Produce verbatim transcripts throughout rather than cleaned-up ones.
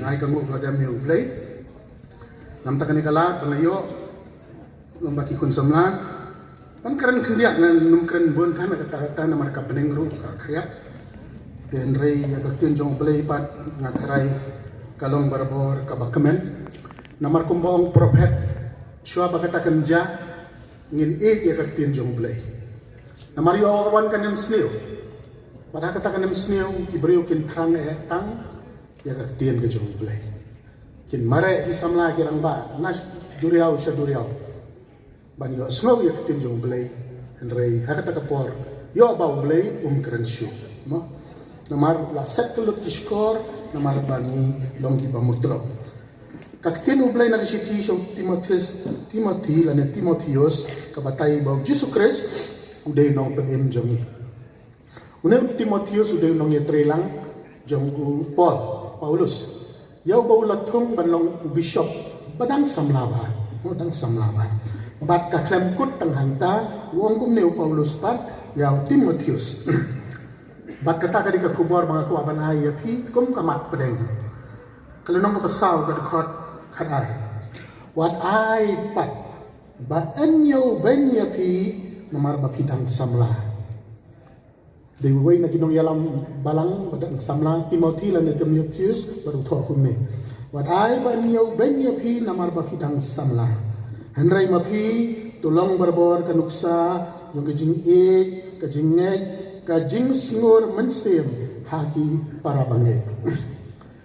Ai ka nguh ka dem ïa U Blei. Namar kane ka lad ban ïoh, namar ki khun samla. Ban kren khyndiat ngan nym kren bun than kata kata namar ka bneng ruh ka khriat. Te hynrei ïa ka ktien jong U Blei pat nga tharai ka long barabor kaba kmen. Namar kumba ong prophet, shuwa ba kata kan jia, ngin ïeit ïa ka ktien jong U Blei. Namar ïa u wan ka nemsniew. Bad ha kata ka nemsniew ki briew kin thrang eh tang ïa ka ktien ka jong U Blei. Kin mareh ki samla ki rangbah na duriaw sha duriaw ban ïohsngew ïa ka ktien jong U Blei. Hynrei ha kata ka por ïoh ba U Blei um kren shuh. Mo? Namar la set ka lut ki shkor namar ba ngi long kiba mutlop. Ka ktien U Blei na ka shithi sha u Timotheus, Timothi lane Timotheus, ka batai ba U Jisu Khrist u dei u nongpynim jong ngi. Une u Timotheus u dei u nongïatreilang jong u Paul, Paulus. Ïa uba u la thung ban long u bishop ba dang samla bha, u dang samla bha. Bad ka khlem kut tang hangta, u ong kumne u Paulus pat ïa u Timotheus. Bad kata ka dei ka khubor ba nga kwah ban ai ïa phi kum ka mat pdeng. Ka lynnong kaba saw ka dkhot khatar. Wat ai pat ba yn ïoh beiñ ïa phi namar ba phi dang samla. Dei uwei na ki nongïalam balang ba dang samla, Timothi lane Timotheus ba u thoh kumne. Wat ai ba yn ïoh beiñ ïa phi namar ba phi dang samla. Hynrei ma phi to long barabor ka nuksa jong ka jingïeit, ka jingngeit, ka jingsngur mynsiem ha ki para bangeit.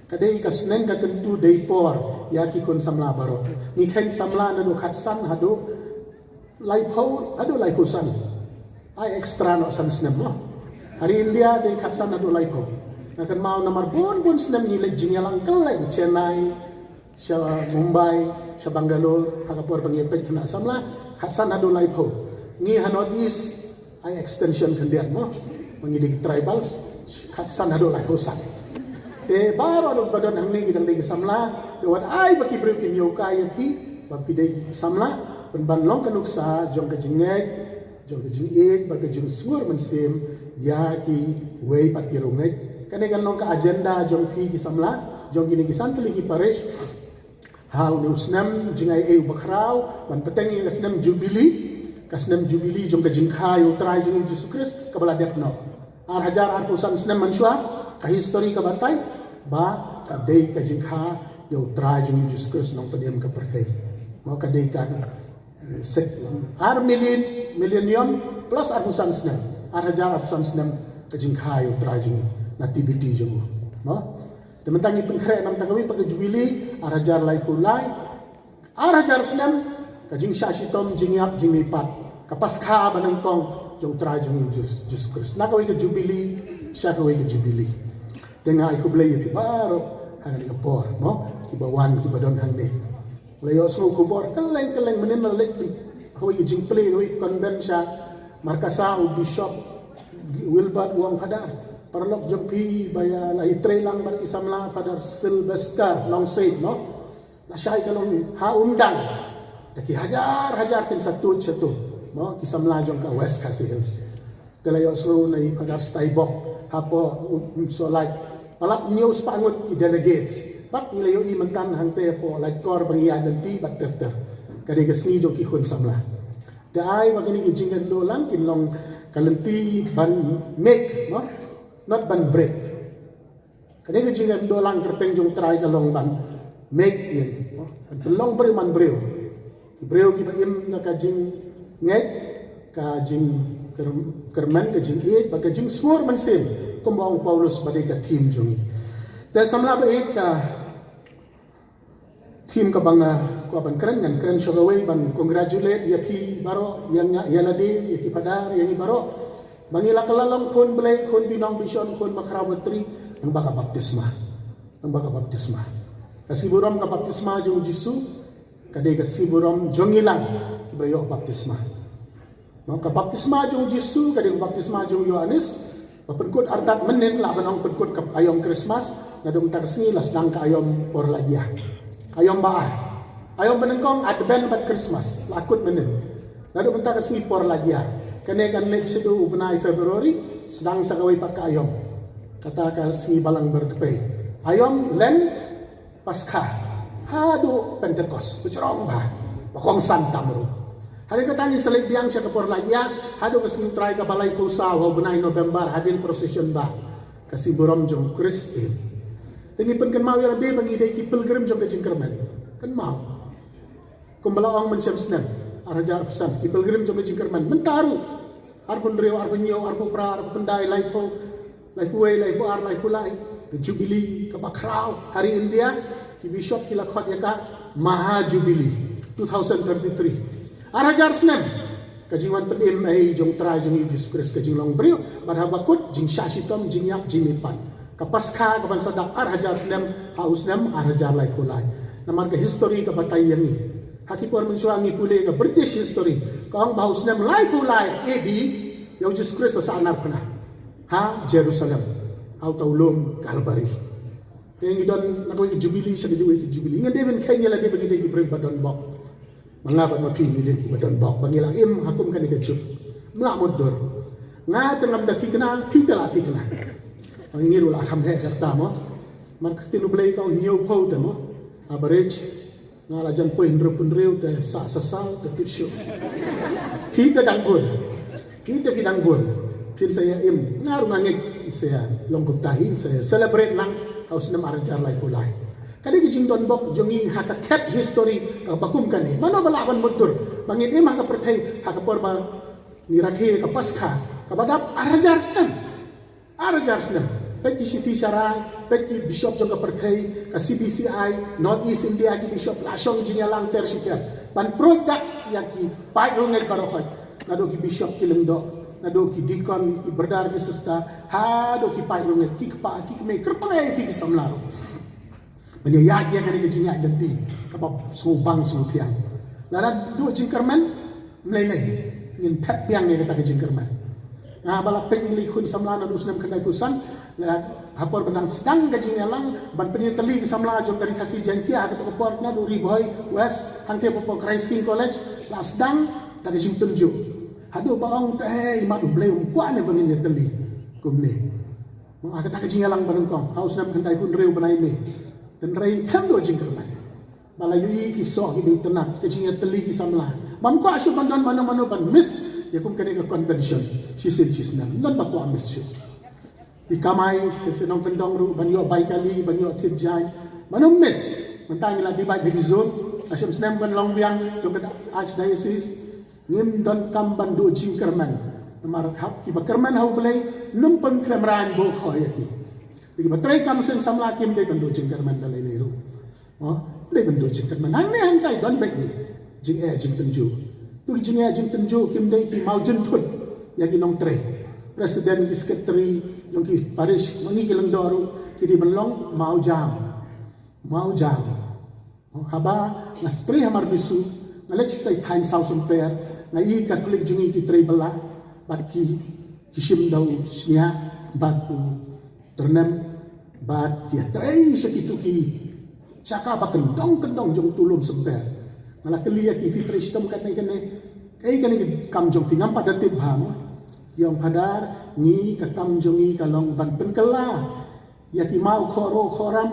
Ka dei ka sneng ka kyntu dei por ïa ki khun samla baroh. Ngi kheiñ samla naduh khatsan haduh laiphew, haduh laiphew san. Ai extra noh san snem mo. Ha ri India dei khatsan haduh laiphew. Nga kynmaw namar bun bun snem ngi leit jingïalang kylleng Chennai, sha Mumbai, sha Bangalore, ha ka por ba ngi peit khynnah samla, khatsan haduh laiphew. Ngi ha North East ai extension khyndiat mo. Ma ngi dei ki tribals, khatsan haduh laiphew san. Te baroh ruh ba don hangne ngi dang dei ki samla, te wat ai ba ki briew kin ïoh kai ïa phi ba phi dei samla, pynban long ka nuksa jong ka jingngeit, jong ka jingïeit bad ka jingsngur mynsiem ïa kiwei pat ki riewngeit. Kane kan long ka agenda jong phi ki samla, jong kine ki san tylli ki parish. Ha une u snem jingai ei uba khraw ban bteng ïa ka snem jubili, ka snem jubili jong ka jingkha ïa u Trai jong ngi Jisu Khrist kaba la dep noh. Ar hajar arphew san snem mynshuwa, ka histori ka batai ba ka dei ka jingkha ïa u Trai jong ngi Jisu Khrist nongpynim ka pyrthei. Mo, ka dei ka, eh, sek-, ar million, millennium plus arphew san snem, ar hajar arphew san snem ka jingkha ïa u Trai jong ngi, nativity jong u. Mo? Te mynta ngi pynkhreh namar kawei pat ka jubili, ar hajar laiphew lai, ar hajar snem ka jingshah shitom, jingïap, jingmihpat, ka Paskha banyngkong jong u Trai jong ngi Jis-, Jisu Khrist. Na kawei ka jubili sha kawei ka jubili. Te nga ai khublei ïa phi baroh ha kane ka por, mo, kiba wan kiba don hangne. La ïohsngew khubor kylleng kylleng, mynnin la leit kawei ka jingplie, kawei ka convent sha Markasa, u Bishop Wilbert u ong, Phadar, paralok jong phi ba ïa la ïatreilang bad ki samla, Phadar Sylvester Nongsiej, mo, la shai ka long ha Umdang. Da ki hajar hajar kin sa tuid shato, mo, ki samla jong ka West Khasi Hills. Te la ïohsngew na i Phadar Steinbock hapoh Umsohlait. Palat hynñiew spah ngut ki delegates. Bad ngi la ïohi mynta hangta hapoh Laitkor ba ngi ïaid lynti bad ter ter. Ka dei ka sngi jong ki khun samla. Te ai ba kine ki jingïakhun lang kin long ka lynti ban make, mo? Not ban break. Kane ka jingïakhun lang kyrteng jong u Trai ka long ban make ïa, ban pynlong briew man briew. Briew kiba im na ka jingngeit, ka jingkyrmen, ka jingïeit bad ka jingsngur mynsiem, kumba ong u Paulus ba dei ka theme jong ngi. Te samla ba ïeit, ka theme kaba nga kwah ban kren, ngan kren shuwa kawei ban congratulate ïa phi baroh, ïa nga, ïa lade, ïa ki phadar, ïa ngi baroh. Ba ngi la kylla long khun Blei, khun Binong Bishon, khun Bakhraw Batri, lyngba ka baptisma. Lyngba ka baptisma. Ka sngi burom ka baptisma jong u Jisu, ka dei ka sngi burom jong ngi lang kiba ïoh baptisma. No, ka baptisma jong u Jisu, ka dei ka baptisma jong u Ïoannis, ba pynkut artat mynnin, lah ban ong pynkut ka aïom Christmas, naduh mynta ka sngi la sdang ka aïom por la jia. Aïom ba ar. Aïom banyngkong Advent bad Christmas, la kut mynnin. Naduh mynta ka sngi por la jia. Kane kan leit shaduh u bnai February, sdang sa kawei pat ka aïom. Kata ka sngi Balang Bar Kpei. Aïom Lent, Paskha haduh Pentekost, ba jrong bha, ba kongsan tam ruh. Hadien kata ngin sa leit biang sha ka por lait ïa, haduh ka sngi Trai kaba laiphew saw ha u bnai November, hadien procession ba ka sngi burom jong u Khrist. Te ngi pynkynmaw ïa lade ba ngi dei ki pilgrim jong ka jingkyrmen. Kynmaw. Kumba la ong mynshem snem ar hajar arphew san, ki pilgrim jong ka jingkyrmen. Mynta ruh, arphew hynriew, arphew hynñiew, arphew phra, arphew khyndai, laiphew, laiphew wei, laiphew ar, laiphew lai, ka Jubilee kaba khraw ha ri India, ki bishop ki la khot ïa ka Maha Jubilee two thousand thirty-three. Ar hajar snem ka jingwan pynim ei jong u Trai jong ngi Jisu Khrist, ka jinglong briew bad haba kut jingshah shitom, jingïap, jingmihpat. Ka Paskha kaban sa dap ar hajar snem ha u snem ar hajar laiphew lai. Namar ka history ka batai ïa ngi. Ha ki por mynshuwa ngi pule ka British history, ka ong ba ha u snem laiphew lai A D ïa u Jisu Khrist la sah narphna ha Jerusalem ha uta u lum Kalbari. Te ngi don na kawei ka Jubilee sha kawei ka Jubilee. Ngan dei ban kheiñ ïa lade ba ngi dei ki briew ba don bok. Ma nga bad ma phi ngi dei kiba don bok ba ngi la im ha kum kane ka juk. Nga mutdur. Nga te ngam da thikna, phi te la thikna. Ngi ruh la kham heh kata mo. Mar ka ktien U Blei ka ong hynñiewphew te mo. Average. Nga la jan poi hynriewphew hynriew te sah sa saw te tip shuh. Phi te dang bun. Phi te phi dang bun. Phin sa ïa im. Nga ruh nga ngeit sa ïa long kumta hi, sa ïa celebrate lang ha u snem ar hajar laiphew lai. Ka dei ka jingdon bok jong ngi ha ka khep history kaba kum kane. Mano ba lah ban mutdur ba ngin im ha ka pyrthei ha ka por ba ngi rakhe ka Paskha kaba dap ar hajar snem. Ar hajar snem. Peit ki shithi sharai, peit ki bishop jong ka pyrthei, ka C B C I, North East India ki bishop la shong jingïalang ter shi ter ban pruid dak ïa ki paid rungeit baroh khoit. Naduh ki bishop ki lyngdoh, naduh ki deacon, ki brother, ki sister, haduh ki paid rungeit, ki kpa, ki kmie, kyrpang ïa ki, ki samla ruh. Ban ïa ïaid ïa kane ka jingïaid lynti kaba sngewbang sngewthiang. Lada duh jingkyrmen, mlei lei ngin thep biang ïa kata ka jingkyrmen. Nga ba la peit ïa ngi khun samla naduh u snem khyndai phew san, lada ha por ba dang sdang ka jingïalang ban pynïatylli ki samla jong ka Ri Khasi Jaiñtia ha kato ka por naduh Ri Bhoi West hangtei hapoh Christ King College, la sdang da ka jingtynjuh. Haduh ba ong te, hei, mad U Blei, um kwah ne ba ngin ïatylli kumne. Mo, ha kata ka jingïalang ba nyngkong ha u snem khyndai phew hynriew bnai May. Tynrai khlem duh jingkyrmen. Ba la ïohi ki soh kiba itynnad, ka jingïatylli ki samla. Bym kwah shuh ban don mano mano ban miss ïa kum kane ka convention shisien shisnem. Ym don ba kwah miss shuh. I kamai sha shnong kyndong ruh ban ïoh bai kali, ban ïoh thied jaiñ. Mano miss. Mynta ngi la divide ha ki zone. Ka shem snem ban long biang jong ka archdiocese. Ngim donkam ban duh jingkyrmen. Namar hap kiba kyrmen ha U Blei, ym pynkrem rain bok ho ïa ki. Te kiba trei kam seng samla kim dei ban duh jingkyrmen da lei lei ruh. Mo, dei ban duh jingkyrmen. Hangne hangtai don beit ki jingeh jingtynjuh. Tu ki jingeh jingtynjuh kim dei ki mawjynthut ïa ki nongtrei. President, ki secretary jong ki parish, ma ngi ki lyngdoh ruh, ki dei ban long mawjam. Mawjam. Haba nga trei ha Marbisu, nga leit shatai thaiñ South Sompher, nga i Katholik jong ngi ki trei bylla bad ki, ki shim da u shñiah bad u tyrnem bad ki ïatrei sha kitu ki jaka ba kyndong kyndong jong utu u lum Sompher. Nga la kylli ïa ki, phi trei shitom katne katne, kaei kane ka kam jong phi? Ngam pat da tip bha mo. Ki ong, Phadar, ngi ka kam jong ngi ka long ban pynkylla ïa ki maw khoro khoram,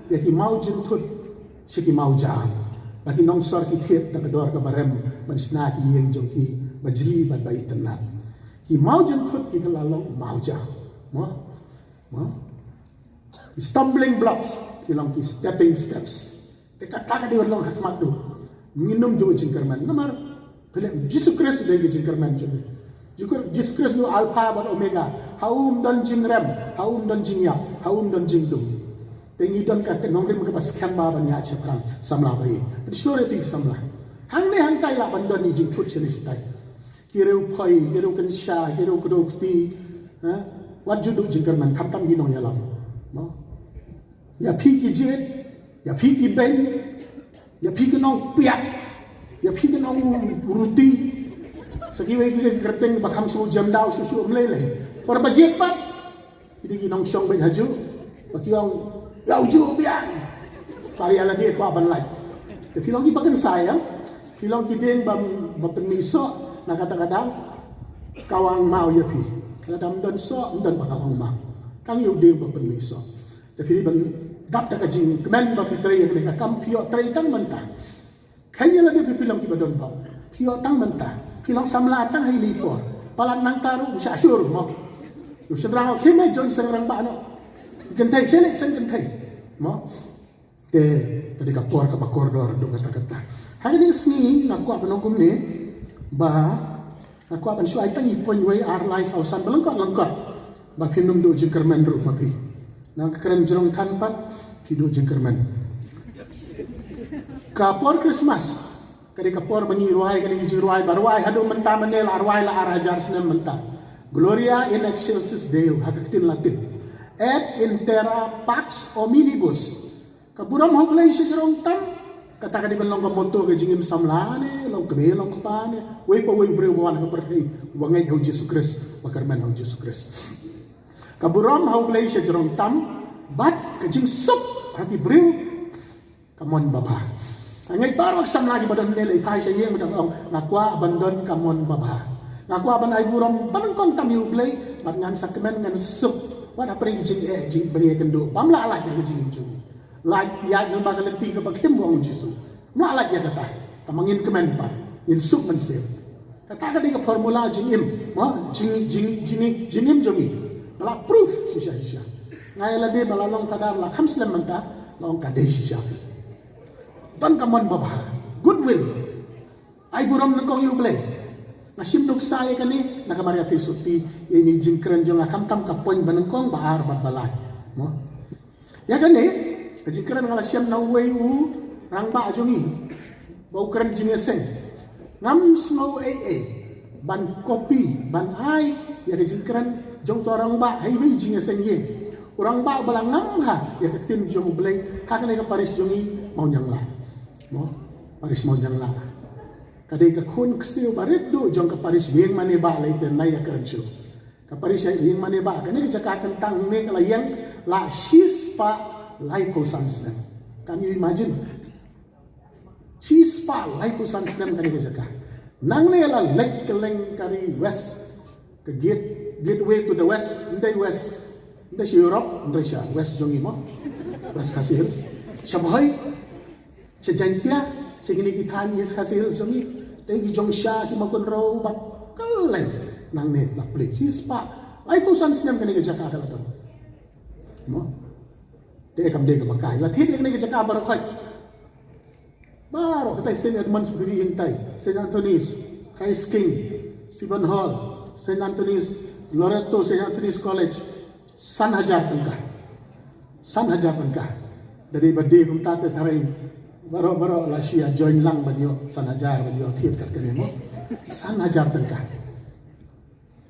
ïa ki mawjynthut sha ki mawjam. Ba ki nongsor ki thied da ka dor kaba rem ban shna ki ïing jong ki ba jli bad ba itynnad. Ki mawjynthut ki kylla long mawjam. Mo? Mo? Ki stumbling blocks ki long ki stepping steps. Te kata ka dei ban long ha khmat duh. Ngin ym duh jingkyrmen. Namar phi leh, Jisu Khrist u dei ka jingkyrmen jong ngi. Jisu Khrist, Jisu Khrist u Alpha bad Omega. Ha u ym don jingrem, ha u ym don jingïap, ha u ym don jingdum. Te ngi don ka nongrim kaba skhem bha ban ïaid shaphrang samla ba ïeit. Pynshoi ïa phi ki samla. Hangne hangtai lah ban don i jingkut shane shatai. Ki riewphoi, ki riewkynsha, ki riewkdew kti. Ha? Wat ju duh jingkyrmen, khamtam ki nongïalam. Mo? Ïa phi ki jied, ïa phi ki beiñ, ïa phi ki nongpiat, ïa phi ki nongruti. Sa kiwei ki kyrteng ba kham sngewjem daw shuh shuh, ym lei lei. Por ba jied pat, ki dei ki nongshong beit hajuh ba ki ong, ïa u juh biang. Ba ïa lade kwah ban lait. Te phi long kiba kynsai, ïa phi long ki dieng ba, ba pynmih soh. Na kata ka daw ka wang maw ïa phi. Lada ym don soh, ym don ba ka wang maw. Tang ïa u dieng ba pynmih soh. Te phi dei ban Dap da ka jingkmen ba phi trei ïa kane ka kam, phi ïoh trei tang mynta. Kane la dei phi, phi long kiba don bok. Phi ïoh tang mynta. Phi long samla tang ha ine i por. Palat nangta ruh sha shuh ruh mo. U shynrang u khie mai jon seng rangbah noh. Kynthei khie leit seng kynthei mo. Te ka dei ka por kaba kordor duk kata kata. Ha kane ka sngi nga kwah ban ong kumne ba nga kwah ban shu ai tang i point wei ar lai saw san ba lyngkot lyngkot ba phin ym duh jingkyrmen ruh ma phi. Nang ka kren jrong than pat phi duh jingkyrmen. Ka por Christmas ka dei ka por ba ngi rwai, ka dei ka jingrwai ba rwai haduh mynta mynne la rwai la ar hajar snem mynta. Gloria in excelsis Deo ha ka ktien Latin. Et in terra pax hominibus. Ka burom ha U Blei sha jrong tam. Kata ka dei ban long ka motto ka jingim samla ne, long kmie long kpa ne, wei pa wei u briew ba wan ha ka pyrthei, ba ngeit ha U Jisu Khrist, ba kyrmen ha U Jisu Khrist. Ka burom ha U Blei sha jrong tam, bad ka jingsuk ha ki briew ka mon babha. Nga ngeit baroh ki samla kiba don ne lei phai sha ïing ba dang ong nga kwah ban don ka mon babha. Nga kwah ban ai burom ba nyngkong tam ïa U Blei, bad ngan sa kmen ngan suk. Wat hapdeng ki jingeh jingpyrkhat kynduh bym lah lait ïa ka jingim jong ngi. Lait ïa ka ba ka lynti kaba khim, ong U Jisu. Ym lah lait ïa kata. Tang ba ngin kmen pat, ngin suk mynsiem. Kata ka dei ka formula jingim mo, jing jing jing jingim jong ngi. Ba la proof shisha shisha. Nga ïa lade ba la long phadar la kham slem mynta, la ong ka dei shisha. Don ka mon babha, goodwill. Ai burom nyngkong ïa U Blei. Nga shim nuksa ïa kane na ka Maria Theisotti, ïa ine i jingkren jong nga, khamtam ka point ba nyngkong, ba ar bad ba lai mo. Ïa kane ka jingkren nga la shem na uwei u rangbah jong ngi ba u kren jingïaseng. Ngam sngew ei ei ban copy ban ai ïa ka jingkren jong uto u rangbah ha iwei i jingïaseng ïing. U rangbah uba la ngam ha ïa ka ktien jong U Blei ha kane ka parish jong ngi, Mawnianglah mo, parish Mawnianglah. Ka dei ka khun ksiew ba rit duh jong ka parish Ïingmane Bah, lei te na ïa kren shuh. Ka parish Ïingmane Bah, kane ka jaka kyntang ne ka la ïeng la shispah laiphew san snem. Can you imagine? Shispah laiphew san snem kane ka jaka. Nangne la leit kylleng ka ri west, ka gate, gateway to the west, ym dei west, ym dei sha Europe, ym dei sha west jong ngi mo, West Khasi Hills. Sha Bhoi, sha Jaintia, sha kine ki thaiñ East Khasi Hills jong ngi, te ki jong sha ki Mawkynrew bad kylleng nangne la plie. Shispah laiphew san snem kane ka jaka ka la don mo. Te kam dei kaba kai, la thied ïa kane ka jaka baroh khoit. Baroh kata Saint Edmund's Brewery hangtai, Saint Anthony's, Christ King, Stephen Hall, Saint Anthony's Loreto, Saint Anthony's College. San hajar tyngka. San hajar tyngka. Da dei ba dei kumta te tharai baroh baroh la shu ïa join lang ban ïoh san hajar, ban ïoh thied kat kane mo. San hajar tyngka.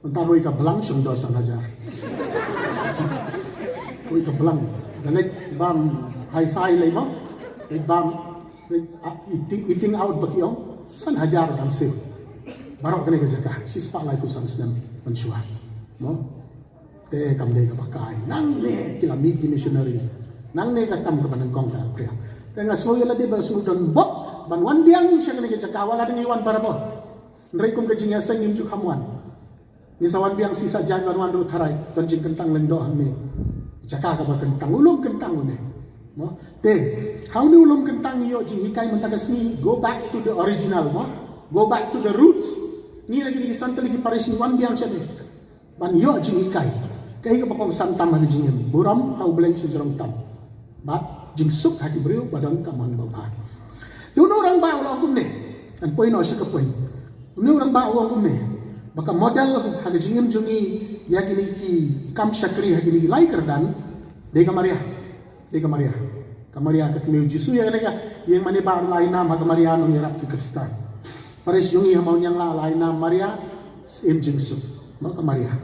Mynta ruh ka blang shong dor san hajar. Ruh ka blang. Da leit bam hi-fi lei mo. Leit bam, leit, ah, eating, eating out ba ki ong. San hajar dang siew. Baroh kane ka jaka shispah laiphew san snem mynshuwa mo. Te kam dei kaba kai. Nangne ki la mih ki missionary. Nangne ka kam kaba nyngkong ka la pyrshah. Te nga sngew ïa lade ba shu don bok ban wan biang sha kane ka jaka, wat la dang ïa wan barabor. Hynrei kum ka jingïaseng ngim ju kham wan. Ngin sa wan biang shi saitjaiñ, wan wan ruh tharai don jingkyntang lyngdoh hangne. Jaka kaba kyntang, u lum kyntang une mo. Te ha une u lum kyntang ngi ïoh jinghikai mynta ka sngi, go back to the original mo. Go back to the roots. Ngi na kine ki san tylli ki parish ngi wan biang shane ban ïoh jinghikai. Kaei kaba kongsan tam ha ka jingim, burom ha U Blei sha jrong tam, bad jingsuk ha ki briew ba don ka mon babha. Te une u rangbah u la ong kumne. Ngan poi noh sha ka point. Une u rangbah u ong kumne ba ka model ha ka jingim jong ngi ïa kine ki kam shakri ha kine ki lai kyrdan, dei ka Maria. Dei ka Maria. Ka Maria ka kmie U Jisu. Ïa kane ka Ïingmane Bah la ai nam ha ka Maria Nongïarap ki Khristan. Parish jong ngi ha Mawnianglah la ai nam Maria Syiem Jingsuk. Noh ka Maria.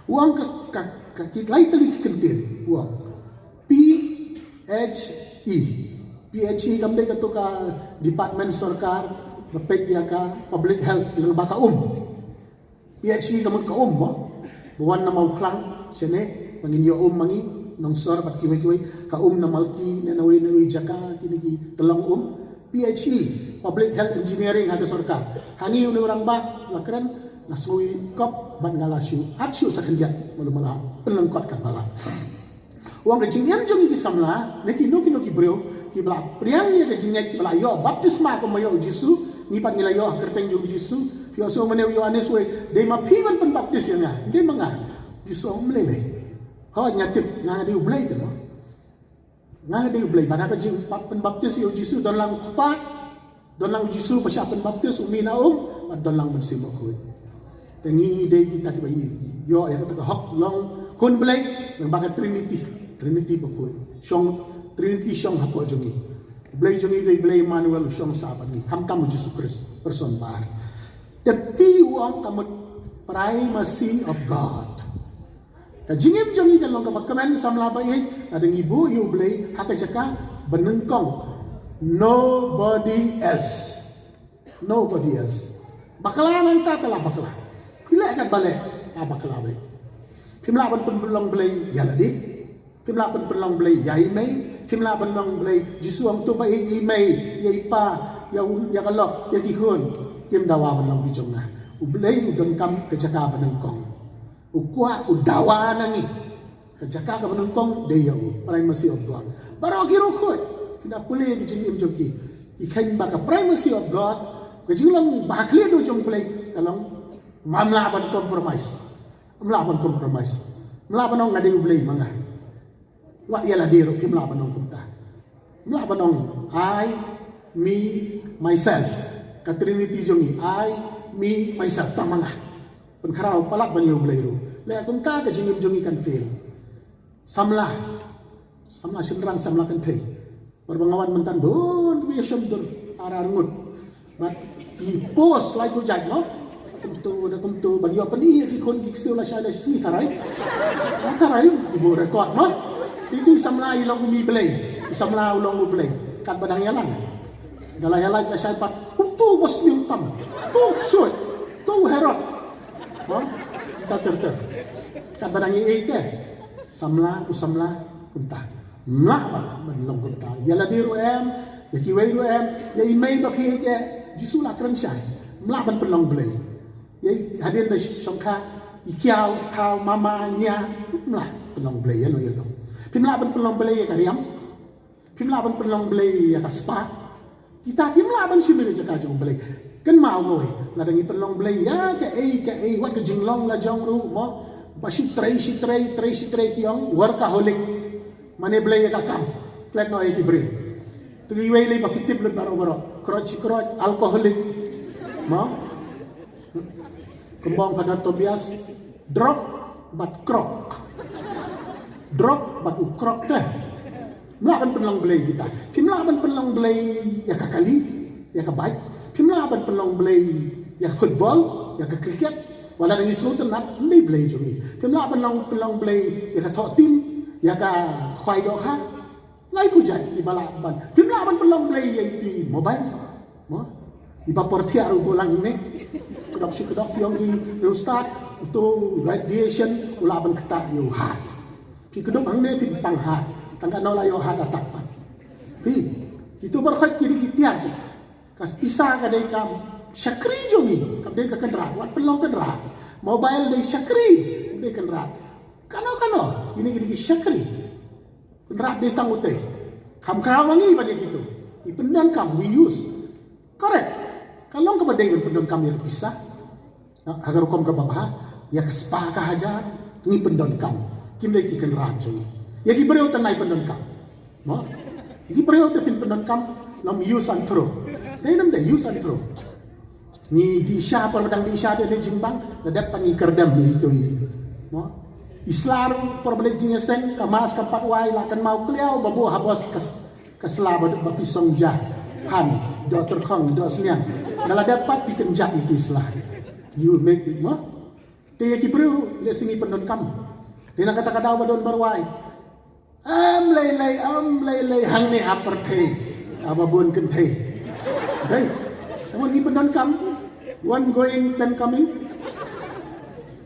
U ong ka, ka, ka ki lai tylli ki kyntien. U ong P H E. P H E kam dei kato ka department sorkar ba peit ïa ka public health, lyngba ka um. P H E ka mut ka um mo. Ba wan na Mawkhlang shane, ba ngin ïoh um ma ngi, Nongsor bad kiwei kiwei, ka um na Malki ne nawei nawei jaka, kine ki tyllong um. P H E, public health engineering ha ka sorkar. Hangne une u rangbah la kren, nga sngew ïa kop bad nga la shu, at shu sa khyndiat, malu mala pynlyngkot katba lah. U ong ka jingim jong ngi ki samla, ne kino kino ki briew kiba la pdiang ïa ka jingngeit, kiba la ïoh baptisma kumba ïoh u Jisu, ngi pat ngi la ïoh ha kyrteng jong u Jisu. Ïoh sngewbha, u Ïoannis u ong, dei ma phi ban pynbaptis ïa nga, dei ma nga? U Jisu u ong, ym lei lei. Hooid, nga tip, nga dei u Blei te mo. Nga dei u Blei. Bad ha ka jingpynbaptis ïa u Jisu don lang u Kpa, don lang u Jisu ba shah pynbaptis, u Mei na um, bad don lang u Mynsiem Bakhuid. Te ngi dei kita kiba ïoh ïa kata ka hok long khun Blei, nang ba ka Trinity, Trinity bakhuid. Shong, Trinity shong hapoh jong ngi. U Blei jong ngi dei Blei Emmanuel, u shong sah bad ngi. Khamtam u Jisu Khrist, person ba ar. Te phi, u ong, ka mut primacy of God. Ka jingim jong ngi kan long kaba kmen, samla ba ïeit, lada ngi buh ïa u Blei ha ka jaka banyngkong. Nobody else. Nobody else. Bakla nangta te la bakla. Phi leh katba leh, la bakla beit. Phim lah ban pynlong Blei ïa lade. Phim lah ban pynlong Blei ïa i mei. Phim lah ban long Blei, Jisu ong, to ba ïeit i mei, ïa i pa, ïa u, ïa ka lok, ïa ki khun. Kim dawa ban long ki jong nga. U Blei u donkam ka jaka banyngkong. U kwah, u dawa na ngi. Ka jaka kaba nyngkong dei ïa u, primacy of God. Baroh ki riewkhuid ki da pule ki jingim jong ki, ki kheiñ ba ka primacy of God, ka jinglong ba khlieh jong u Blei, ka long, ym lah ban compromise. Ym lah ban compromise. Ym lah ban ong nga dei u Blei ma nga. Wat ïa lade ruh phim lah ban ong kumta. Ym lah ban ong I, me, myself. Ka Trinity jong ngi, I, me, myself, tang ma nga. Pynkhraw palat ban ïa u Blei ruh. Leh kumta ka jingim jong ngi kan fail. Samla. Samla shynrang, samla kynthei. Namar ba nga wan mynta bun kiba ïashim dur ar ar ngut. Bad ki post lai ko jait mo. Da kumto, da kumto, ban ïoh pyni ïa ki khun ki ksiew lashai lashisngi, tharai. Tharai, ki buh record mo. Itu i samla i long u mei Blei. U samla u long u Blei. Katba dang ïalang. Da la ïalait lashai pat, uto u basniew tam, uto u ksuid, uto u Herod. Mo? Ter ter ter. Katba dang ïeit te. Samla, u samla kumta. Ym lah ban long kumta. Ïa lade ruh em, ïa kiwei ruh em, ïa i mei ba phi ïeit, Jisu la kren shai. Ym lah ban pynlong Blei. Ïa i hadien da shongkha, i kiaw, i thaw, mama, nia, ym lah pynlong Blei ïa no ïa no. Phim lah ban pynlong Blei ïa ka riam. Phim lah ban pynlong Blei ïa ka spah. Kita kim lah ban shim ïa ka jaka jong u Blei. Kynmaw kawei, lada ngi pynlong Blei ïa kaei kaei, wat ka jinglong la jong ruh mo. Ba shu trei, shu trei, trei shu trei, ki ong workaholic. Mane Blei ïa ka kam. Klet noh ïa ki briew. To kiwei lei ba phi tip lut baroh baroh. Kroit shi kroit, alcoholic. Mo? Kynmaw Father Tobias, drop bad krok. Drop bad u krok te. Phim lah ban pynlong Blei kita. Phim lah ban pynlong Blei ïa ka kali, ïa ka bike. Phim lah ban pynlong Blei ïa ka football, ïa ka cricket. Wat la dang ïa sngewtynnat, ym dei Blei jong ngi. Phim lah ban long, pynlong Blei ïa ka thoh tim, ïa ka khwai dohkha. Lai pujat kiba lah ban. Phim lah ban pynlong Blei ïa i mobile. Mo? Iba por thiah ruh u lang ne. Kdok shi kdok, phi ong i riewstad, uto radiation u lah ban ktah ïa u heart. Phi kdok hangne phi pang heart. Tang katno la ïoh heart attack pat. Phi, ito baroh khoit ki dei ki tiar. Ka pisa ka dei ka shakri jong ngi, kam dei ka kynrad, wat pynlong kynrad. Mobile dei shakri, kam dei kynrad. Kano kano, kine ki dei ki shakri. Kynrad dei tang utei. Kham khraw ma ngi ba dei kito. Ngi pyndonkam, we use. Correct. Ka long kaba dei ban pyndonkam ïa ka pisa. Ha ka rukom kaba bha, ïa ka spah ka hajar, ngi pyndonkam. Kim dei ki kynrad jong ngi. Ïa ki briew te nai pyndonkam. Mo? Ïa ki briew te phin pyndonkam, long use and throw. Dei nam dei use and throw. Ngi dih sha, por ba dang dih sha te dei jingbang, la dep pat ngi kyrdem ïa ito i. Mo? I sla ruh por ba leit jingïaseng, ka mask kam pat wai, la kynmaw kliaw ba buh ha bos ka s-, ka sla ba, ba phi song ja. Phan, doh tyrkhong, doh sniang. Nga la dep pat phi kynjat ïa ki sla. You make it, mo? Te ïa ki briew ruh lehse ngi pyndonkam. Te na kata ka daw ba don marwai. Em lei lei, em lei lei, hangne ha pyrthei kaba bun kynthei. Dei, te ngi pyndonkam. One going, ten coming.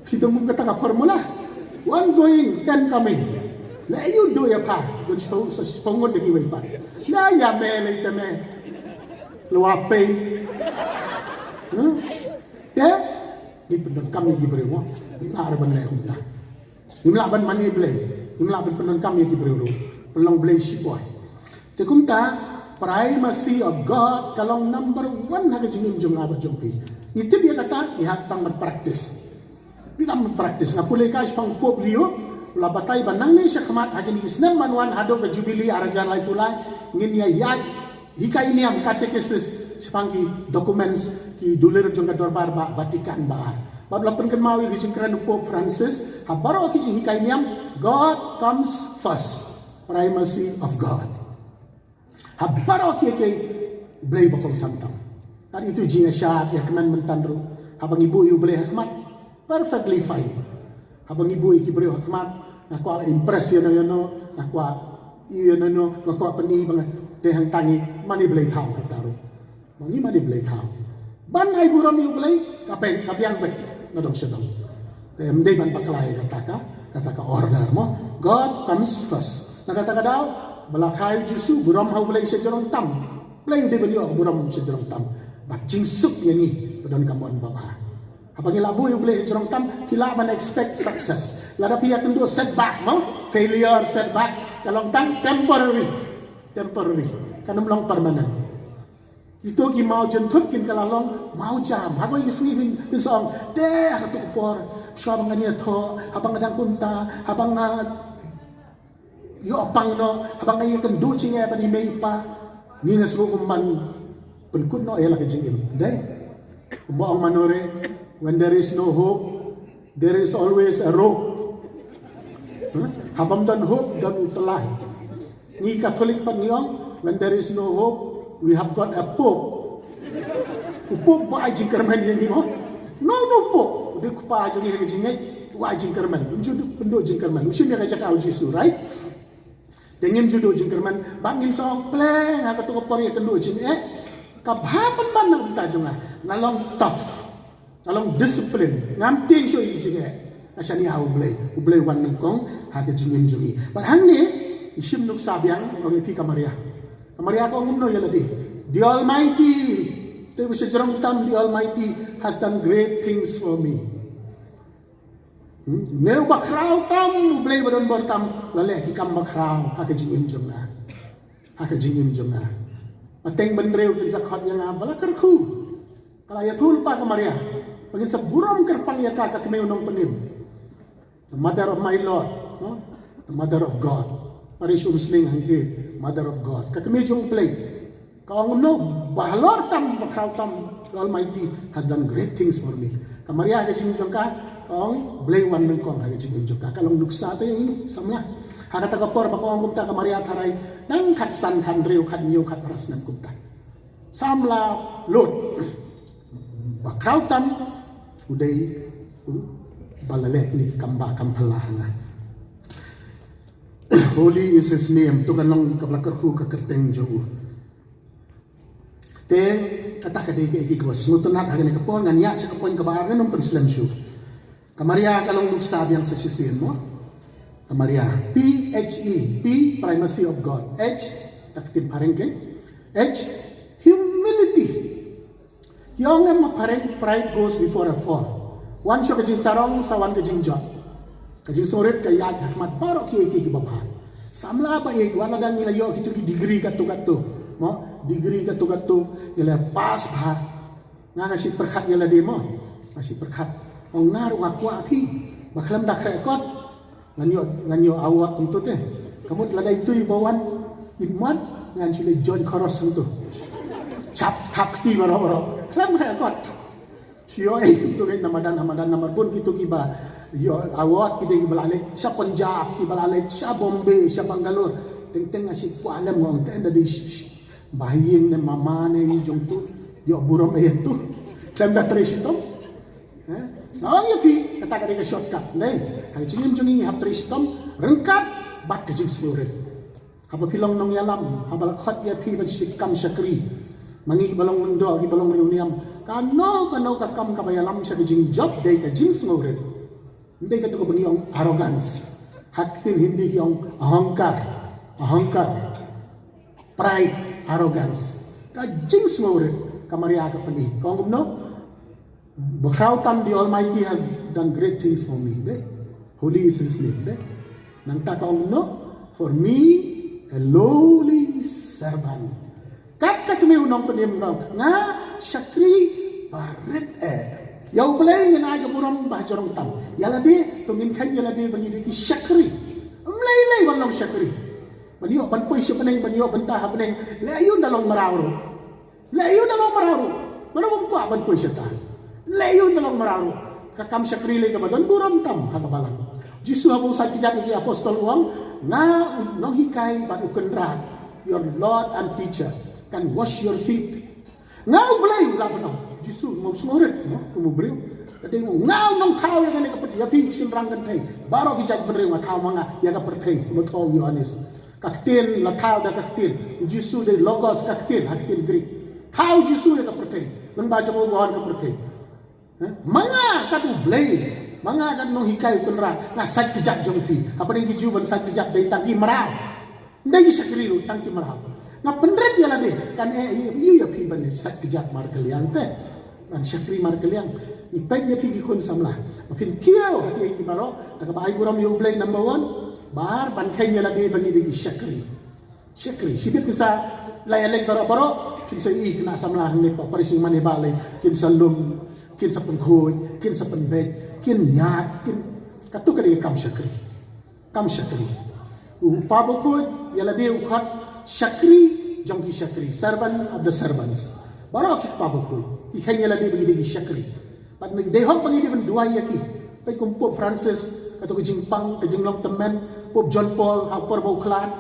Phi dang kum kata ka formula. One going, ten coming. Lei ïa u, duh ïa pha, don shiphew, shiphew ngut da kiwei pat. Lei ïa me, lei te me. Lwa pei. Huh? Te ngi pyndonkam ïa ki briew mo. Ngi lah ban leh kumta. Ngim lah ban mane Blei. Ngim lah ban pyndonkam ïa ki briew ruh. Pynlong blei shipor. Te kumta, primacy of God ka long number one ha ka jingim jong nga bad jong phi. Ngi tip ïa kata, ngi hap tang ban practice. Ngi tang ban practice. Nga pule ka shaphang Pope Leo, la batai ba nangne shakhmat ha kine ki snem ban wan haduh ka Jubilee ar hajar laiphew lai, ngin ïa ïaid hikai niam, catechesis, shaphang ki documents, ki dulir jong ka dorbar ba Vatican ba ar. Bad la pynkynmaw ïa ki jingkren u Pope Francis ha baroh ki jinghikai niam, God comes first, primacy of God. Ha baroh kiei kiei, Blei ba kongsan tam. Ar itu jingïashad ïa kmen mynta ruh, haba ngi buh ïa u Blei ha khmat, perfectly fine. Haba ngi buh ïa ki briew ha khmat, nga kwah impress ïano ïano, nga kwah ïano ïano, nga kwah pyni ba nga dei hangta, ngi mane blei thaw kata ruh. Ngi mane blei thaw. Ban ai burom ïa u Blei, ka beng, ka biang beit na dong sha dong. Te ym dei ban bakla ïa kata ka, kata ka order mo. God comes first. Na kata ka daw, ba la kha ïa u Jisu, burom ha u Blei shajrong tam. Blei u dei ban ïoh burom shajrong tam. Bad jingsuk ïa ngi, ba don ka mon babha. Haba ngi la buh ïa u Blei shajrong tam, phi lah ban expect success. Lada phi ïakynduh setback mo, failure, setback, ka long tang temporary. Temporary. Kan ym long permanent. Ito ki maw jynthut kin kylla long maw jam. Ha kawei ka sngi phin, phin sa ong, te ha kato ka por, shuwa ba ngan ïathoh, haba nga dang kumta, haba nga ïoh pang noh, haba nga ïakynduh jingeh bad i mei i pa. Ngi nga sngew kum ban pynkut noh ïa la ka jingim. Dei. Kumba ong Manore, when there is no hope, there is always a rope. Huh? Haba ym don hope, don u tyllai. Ngi Katholik pat ngi ong, when there is no hope, we have got a pope. U pope ba ai jingkyrmen ïa ngi mo. No, no pope. U dei u kpa jong ngi ha ka jingngeit, u ai jingkyrmen. U ju pynduh jingkyrmen. U shim ïa ka jaka u Jisu, right? Te ngim ju duh jingkyrmen, bad ngin sa ong pleng ha kato ka por ïakynduh jingeh. Ka bha pynban na ka bynta jong nga. Nga long tough. Nga long discipline, ngam tieng shuh ïa ki jingeh. Nga shaniah ha u Blei, u Blei u wan nyngkong ha ka jingim jong ngi. Bad hangne, ngi shim nuksa biang, ong ïa phi ka Maria. Ka Maria ka ong kumno ïa lade? The Almighty, te ba shajrong tam, the Almighty has done great things for me. Hmm? Une u bakhraw tam, u Blei ba don bor tam, la leh ki kam bakhraw ha ka jingim jong nga. Ha ka jingim jong nga. Pateng bynriew kin sa khot ïa nga ba la kyrkhu. Ka la ïathuh lypa ka Maria ba ngin sa burom kyrpang ïa ka, ka kmie u nongpynim. The mother of my Lord, no? The mother of God. Parish Umsning hangtei, mother of God. Ka kmie jong u Blei. Ka ong kumno, ba halor tam, bakhraw tam, the Almighty has done great things for me. Ka Maria ha ka jingim jong ka, ka ong Blei wan nyngkong ha ka jingim jong ka. Ka long nuksa te ïa ngi samla. Ha kata ka por ba ka ong kumta ka Maria, tharai dang khatsan, khathynriew, khathynñiew, khatphra snem kumta. Samla lut. Bakhraw tam, u dei uba la leh kine ki kam bah kam phylla ha nga. Holy is his name, to kan long kaba la kyrkhu ka kyrteng jong u. Te kata ka dei kaei kaba sngewtynnat ha kane ka por. Ngan ïaid sha ka point kaba ar, ngan ym pynslem shuh. Ka Maria ka long nuksa biang sa shisien mo. Ka Maria, P H E, P, primacy of God. H, ta ka ktien phareng kein. H, humility. Ki ong em ha phareng, pride goes before a fall. Wan shuh ka jingsarong, sa wan ka jingjot. Ka jingsngewrit ka ïaid ha khmat baroh kiei kiei kiba bha. Samla ba ïeit, wat la dang ngi la ïoh kito ki degree katto katto. Mo, degree katto katto, ngi la pass bha. Nga nga shu pyrkhat ïa lade mo. Nga shu pyrkhat. Ong nga ruh nga kwah phi. Ba khlem da khreh kot, ngan ïoh, ngan ïoh award kumto te. Ka mut lada itu iba wan, i mat, ngan shu leit join chorus kumto. Chap thap kti baroh baroh. Khlem khreh kot. Shu ïoh ei kumto ngi na madan na madan, namar bun kito kiba ïoh award, kito kiba la leit sha Punjab, kiba la leit sha Bombay, sha Bangalore. Teng teng nga shu kwah lem, nga ong te ynda dei sh-, sh-, ba ïing ne mama ne i jong to ïoh burom ïa to. Khlem da trei shitom. Eh? Nga ong ïa phi, kata ka dei ka shortcut, ne? Ha ka jingim jong ngi hap trei shitom, ryngkat bad ka jingsngewrit. Haba phi long nongïalam, haba la khot ïa phi ban shu kam shakri. Ma ngi kiba long lyngdoh, kiba long riewniam, kano kano ka kam kaba ïalam sha ka jingjop dei ka jingsngewrit. Ym dei kato kaba ngi ong arrogance. Ha ka ktien Hindi ki ong ahankar. Ahankar. Pride, arrogance. Ka jingsngewrit, ka Maria ka pyni. Ka ong kumno? Bakhraw tam, the Almighty has done great things for me. Dei? Holy is his name. Dei? Nangta ka ong, no, for me, a lowly servant. Kat ka kmie u nongpynim ka ong, nga shakri barit eh. Ïa U Blei ngin ai ka burom ba jrong tam. Ïa lade, to ngin kheiñ ïa lade ba ngi dei ki shakri. Ym lei lei ban long shakri. Ban ïoh ban poi sha bneng, ban ïoh bynta ha bneng. Leh ïa u da long mraw ruh. Leh ïa u da long mraw ruh. Mano bym kwah ban poi shata. Leh ïa u da long mraw ruh. Ka kam shakri lei kaba don burom tam ha ka balang. Jisu haba u sait kjat ïa ki apostol u ong, nga u nonghikai bad u kynrad, your Lord and teacher, can wash your feet. Nga U Blei u lah ban ong. Jisu u ym sngew rit mo, kum u briew. Ka dei u nga u nongthaw ïa kane ka pyrthei, ïa phi ki shynrang kynthei. Baroh ki jaitbynriew nga thaw ma nga ïa ka pyrthei, kumno thaw u Ïoannis. Ka ktien la thaw da ka ktien. U Jisu dei Logos, ka ktien, ha ktien Greek. Thaw Jisu ïa ka pyrthei. Lyngba jong u wan ka pyrthei. Eh? Ma nga kat U Blei. Ma nga kat nonghikai u kynrad. Nga sait kjat jong phi. Hapdeng ki Jiw ban sait kjat dei tang ki mraw. Dei ki shakri ruh tang ki mraw. Nga pynrit ïa lade. Kan eh ïa ïa phi ban sait kjat markylliang te. Ban shakri markylliang. Ngi peit ïa phi ki khun samla. Ba phin kiew ha ki ei ki baroh. Da kaba ai burom ïa U Blei number one. Ba ar ban kheiñ ïa lade ba ngi dei ki shakri. Shakri. Shibit kin sa la ïaleit baroh baroh. Kin sa i khynnah samla hangne pa parish man i ba lei. Kin sa lum. Kin sa pynkhuid. Kin sa pynbeit. Kin ñiad. Kin. Katu ka dei ka kam shakri. Kam shakri. U kpa bakhuid ïa lade u khot shakri jong ki shakri, servant of the servants. Baroh ki kpa bakhuid ki kheiñ ïa lade ba ki dei ki shakri. Bad ngi dei hok ba ngi dei ban duwai ïa ki. Peit kum Pope Francis, kato ka jingpang, ka jinglong tymmen, Pope John Paul, ha por ba u khlad,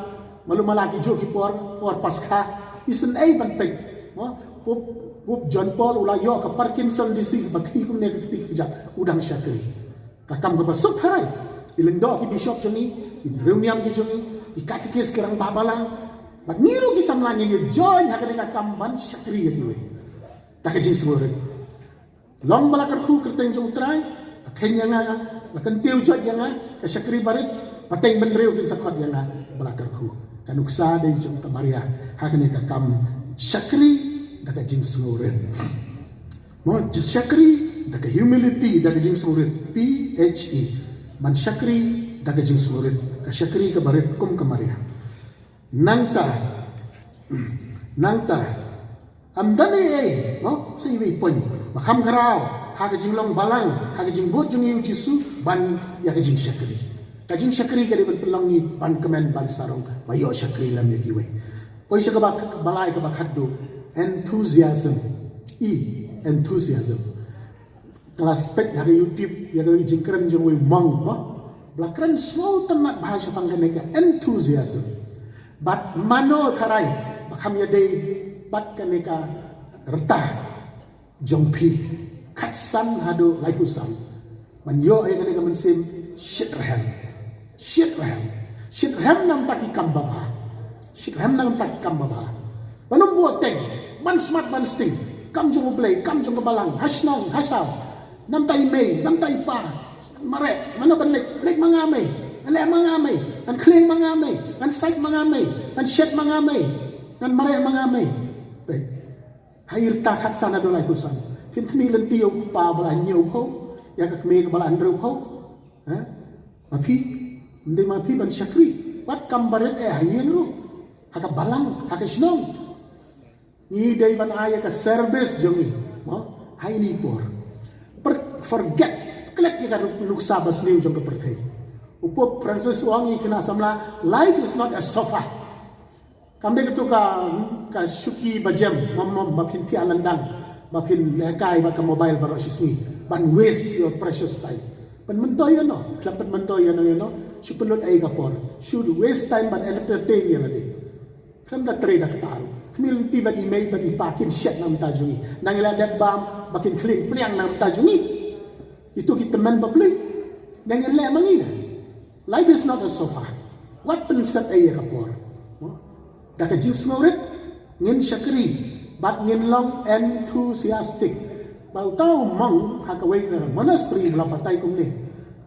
malu mala ki juh ki por, por Paskha, isynei ban peit. Mo, Pope, Pope John Paul u la ïoh ka Parkinson disease ba khih kumne ka kti ka kjat, u dang shakri. Ka kam kaba suk tharai. Ki lyngdoh ki bishop jong ngi, ki briew niam ki jong ngi, ki katikis ki rangbah balang. Bad ngi ruh ki samla ngin ïa join ha kane ka kam ban shakri ïa kiwei. Da ka jingsngewrit. Long ba la kyrkhu kyrteng jong U Trai, la kheiñ ïa nga, la kyntiew joit ïa nga, ka shakri barit, pateng bynriew kin sa khot ïa nga ba la kyrkhu. Ka nuksa dei jong ka Maria, ha kane ka kam shakri da ka jingsngewrit. Mo, shakri da ka humility, da ka jingsngewrit. P H E. Ban shakri da ka jingsngewrit. Ka shakri kaba rit kum ka Maria. Nangta. Nangta. Ym don ei ei, mo, sa iwei i point ba kham khraw ha ka jinglong balang, ha ka jingbud jong ngi U Jisu, ban ïa ka jingshakri. Ka jingshakri ka dei ban pynlong ngi ban kmen ban sarong ba ïoh shakri lem ïa kiwei. Poi sha kaba, ba lai kaba khatduh. Enthusiasm. E, enthusiasm. Nga la peit ha ka YouTube ïa ka jingkren jong uwei u monk mo. Ba la kren sngewtynnat bha shaphang kane ka enthusiasm. Bad mano tharai ba kham ïadei bad kane ka rta jong phi. Khatsan haduh laiphew san. Ban ïoh ïa kane ka mynsiem shitrhem. Shitrhem. Shitrhem na ka bynta ki kam babha. Shitrhem na ka bynta ki kam babha. Ban ym buh teng, ban smat ban sting. Kam jong U Blei, kam jong ka balang, ha shnong, ha saw. Na ka bynta i mei, na ka bynta i pa. Mareh, mano ban leit, leit ma nga mei. Ngan leh ma nga mei. Ngan khlieng ma nga mei. Ngan sait ma nga mei. Ngan shet ma nga mei. Ngan mareh ma nga mei. Peit. Ha i rta khatsan haduh laiphew san. Phin khmih lynti ïa u kpa ba la hynñiewphew, ïa ka kmie kaba la hynriewphew. Ha? Ma phi, ym dei ma phi ban shakri. Wat kam barit eh ha ïing ruh. Ha ka balang, ha ka shnong. Ngi dei ban ai ïa ka service jong ngi. Mo? Ha ine i por. Per-, forget. Klet ïa ka nuk-, nuksa ba sniew jong ka pyrthei. U Pope Francis u ong ïa ki khynnah samla, life is not a sofa. Kam dei kato ka, ka shuki ba jem, mom mom, ba phin thiah lyndang, ba phin lehkai bad ka mobile baroh shi sngi, ban waste your precious time. Pynmyntoi ïano, khlem pynmyntoi ïano ïano, shu pynlut ei ka por, shu waste time ban entertain ïa lade. Khlem da trei da kata ruh. Khmih lynti bad i mei bad i pa kin shet na ka bynta jong ngi. Nang ïa la dep bam, ba kin khlieng pliang na ka bynta jong ngi. Itu ki tymmen bapli. Nang ïa leh ma ngi ne. Life is not a sofa. Wat pynset ei ïa ka por. Da ka jingsngewrit, ngin shakri, bad ngin long enthusiastic. Ba uta u monk ha kawei ka monastery u la batai kumne.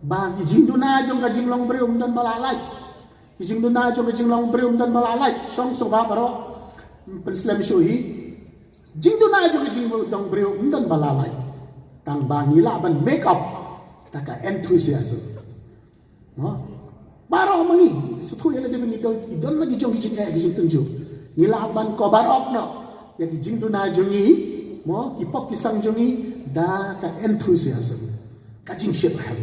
Ba ki jingduna jong ka jinglong briew ym don ba la lait. Ki jingduna jong ka jinglong briew ym don ba la lait. Shong sngewbha baroh. Pynslem shuh hi. Jingduna jong ka jinglong briew ym don ba la lait. Tang ba ngi lah ban make up da ka enthusiasm. Mo? Baroh ma ngi, sngewthuh ïa lade ba ngi don, ngi don la ki jong ki jingeh, ki jingtynjuh. Ngi lah ban cover up noh ïa ki jingduna jong ngi, mo, ki pop ki sang jong ngi, da ka enthusiasm, ka jingshitrhem.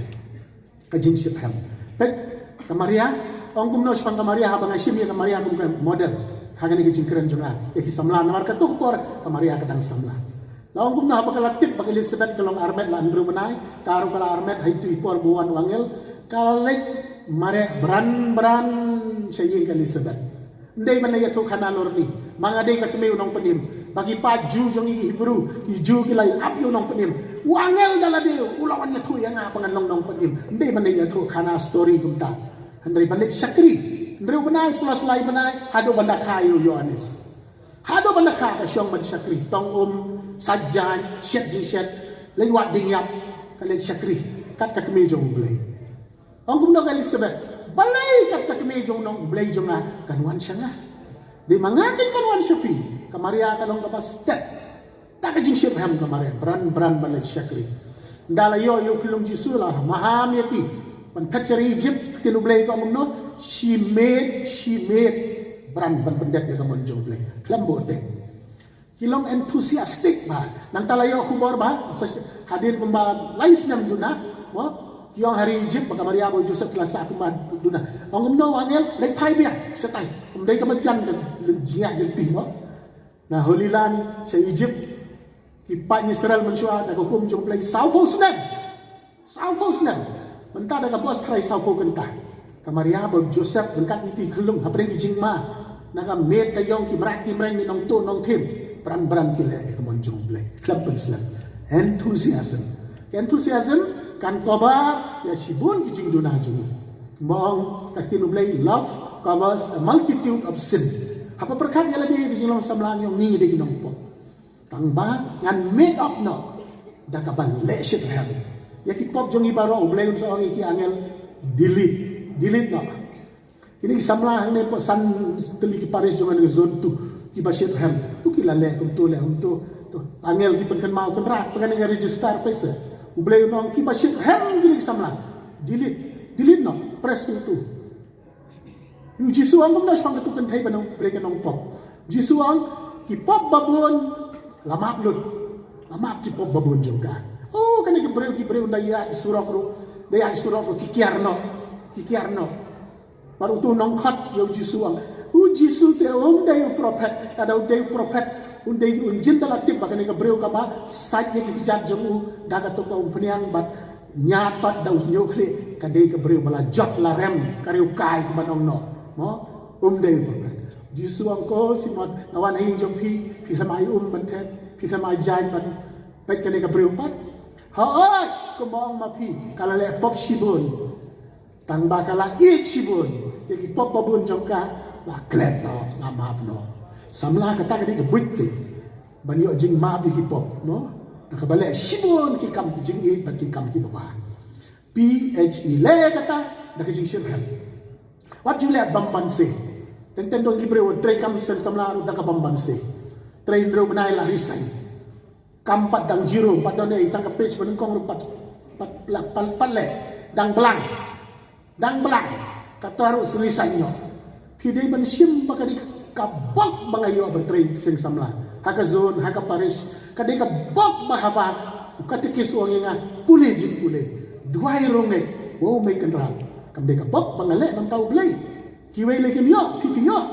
Ka jingshitrhem. Peit, ka Maria, ong kumno shaphang ka Maria, haba nga shim ïa ka Maria kum ka model ha kane ka jingkren jong nga ïa ki samla, namar katto ka por ka Maria ka dang samla. La ong kumno, haba ka la tip ba ka Elizabeth ka long armet la hynriew bnai, ka ruh ka la armet ha itu i por ba wan u angel, ka la leit mareh bran bran sha ïing ka Elizabeth. Ym dei ban leit ïathuh khana lorni, ma nga dei ka kmie u nongpynim. Ba ki paid Jiw jong ngi, ki Hebru, ki Jiw ki la ïa ap ïa u nongpynim. U angel da lade u la wan ïathuh ïa nga ba ngan long nongpynim. Ym dei ban leit ïathuh khana story kumta. Hynrei ban leit shakri. Hynriew bnai plus lai bnai haduh ban da kha ïa u Ïoannis. Haduh ban da kha ka shong ban shakri, tong um, sait jaiñ, shet jingshet, leit wad dieng ïap, ka leit shakri kat ka kmie jong U Blei. Ong kumno ka Elizabeth, balei kat ka kmie jong u Nong U Blei jong nga kan wan sha nga? Dei ma nga kin ban wan sha phi. Ka Maria ka long kaba stet. Da ka jingshitrhem ka Maria, bran bran ban leit shakri. Ynda la ïoh ïa u khyllung Jisu la maham ïa ki. Ban phet sha ri Egypt, ka ktien U Blei ka ong kumno, she made, she made bran ban pyndep ïa ka mon jong U Blei. Khlem bud dei. Ki long enthusiastic bha. Nangta la ïoh khubor ba, sa hadien kumba lai snem duna, mo, ki ong ha ri Egypt ba ka Maria bad u Joseph ki la sah kumba duna. Ong kumno u angel, leit thait biang shatai. Ym dei kaba jan ka jingïaid lynti, mo. Na Holy Land sha Egypt, ki paid Israel mynshuwa da ka hukum jong U Blei sawphew snem. Sawphew snem. Mynta da kaba tharai sawphew kynta. Ka Maria bad u Joseph ryngkat ïa ki khyllung hapdeng ki jingma. Na ka miet ka ïong, ki mrad ki mreng, ki nongtuh nongthim, bran bran ki leh ïa ka mon jong U Blei. Khlem pynslem. Enthusiasm. Ka enthusiasm kan cover ïa shibun ki jingduna jong ngi. Kumba ong ka ktien U Blei, love covers a multitude of sin. Haba pyrkhat ïa lade ki jinglong samla jong ngi, ngi dei ki nongpop. Tang ba ngan made up noh da kaba leh shitrhem. Ïa ki pop jong ngi baroh U Blei un sa ong ïa ki angel, delete, delete noh. Kine ki samla hangne, pop san tylli ki parish jong ngi, zone two, kiba shitrhem. To ki la leh kumto, leh kumto. To angel ki pynkynmaw, Kynrad, pynban ngi register pisa. U Blei un ong kiba shitrhem kine ki samla, delete, delete noh, press kumto. U Jisu ong kumno shaphang katu ka kynthei ba nang briew ka nongpop? Jisu ong ki pop babun la map lut. La map ki pop babun jong ka. Oh, kane ki briew, ki briew da ïaid surok ruh, da ïaid surok ruh ki kiar noh. Ki kiar noh. Bad uto u nongkhot ïa u Jisu ong, u Jisu te um dei u prophet, lada u dei u prophet, un dei un jin da la tip ba kane ka briew kaba sait ïa ki kjat jong u da kato ka umphniang bad ñiad bad da u sñiuh khlieh, ka dei ka briew ba la jot la rem, ka riewkai kumba ong noh. Mo, um dei u prophet. Jisu ong, ko Simon, nga wan ha ïing jong phi, phi khlem ai um ban thet, phi khlem ai jaiñ ban peit kane ka briew pat. Hooid, kumba ong ma phi, ka la leh pop shibun. Tang ba ka la ïeit shibun ïa ki pop babun jong ka, la klet noh, la map noh. Samla, kata ka dei ka buit keiñ ban ïoh jingmap ïa ki pop, mo? Da kaba leh shibun ki kam ki jingïeit bad ki kam kiba bha. P H E, leh kata da ka jingshitrhem. Wat ju leh bymbanse. Teng teng don ki briew trei kam seng samla ruh da ka bymbanse. Trei hynriew bnai la resign. Kam pat dang zero, pat don ei, tang ka page ba nyngkong ruh pat, pat, pat, pat, pat leh, dang blang. Dang blang. Kata ruh resign noh. Phi dei ban shim ba ka dei ka bok ba nga ïoh ban trei seng samla ha ka zone, ha ka parish. Ka dei ka bok ba haba u katekis u ong ïa nga, pule jingpule, duwai rung eh, wow mei Kynrad. Kam dei ka bok ba nga leh namar U Blei. Kiwei lei kim ïoh, phi phi ïoh.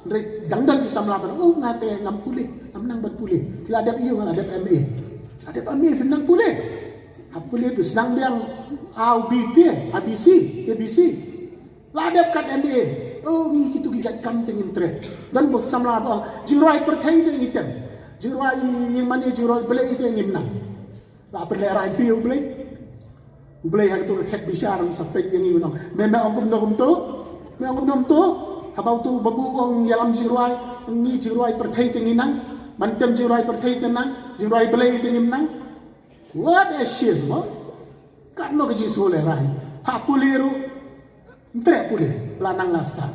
Hynrei dang don ki samla ban ong, oh, nga te ngam pule, ngam nang ban pule. Phi la dep ïoh, nga la dep M A. La dep M A, phim nang pule. Hap pule phi sdang biang A, B, K, A B C, A B C. La dep kat M A. Oh, ngi kitu ki jait kam te ngim treh. Don bok samla ba ong, jingrwai pyrthei te ngi tem. Jingrwai ïing mane, jingrwai Blei te ngim nang. La pynlehrain phi ïa U Blei. U Blei ha kato ka khet bishar un sa peit ïa ngi un ong, me me ong kumno kumto? Me ong kumno kumto? Haba uto u babu u ong ïalam jingrwai, ngi jingrwai pyrthei te ngi nang. Ban tem jingrwai pyrthei te nang, jingrwai Blei te ngim nang. What a shame, mo? Katno ka jingsngew lehrain. Pha pule ruh. Ym treh pule, la nang la stad.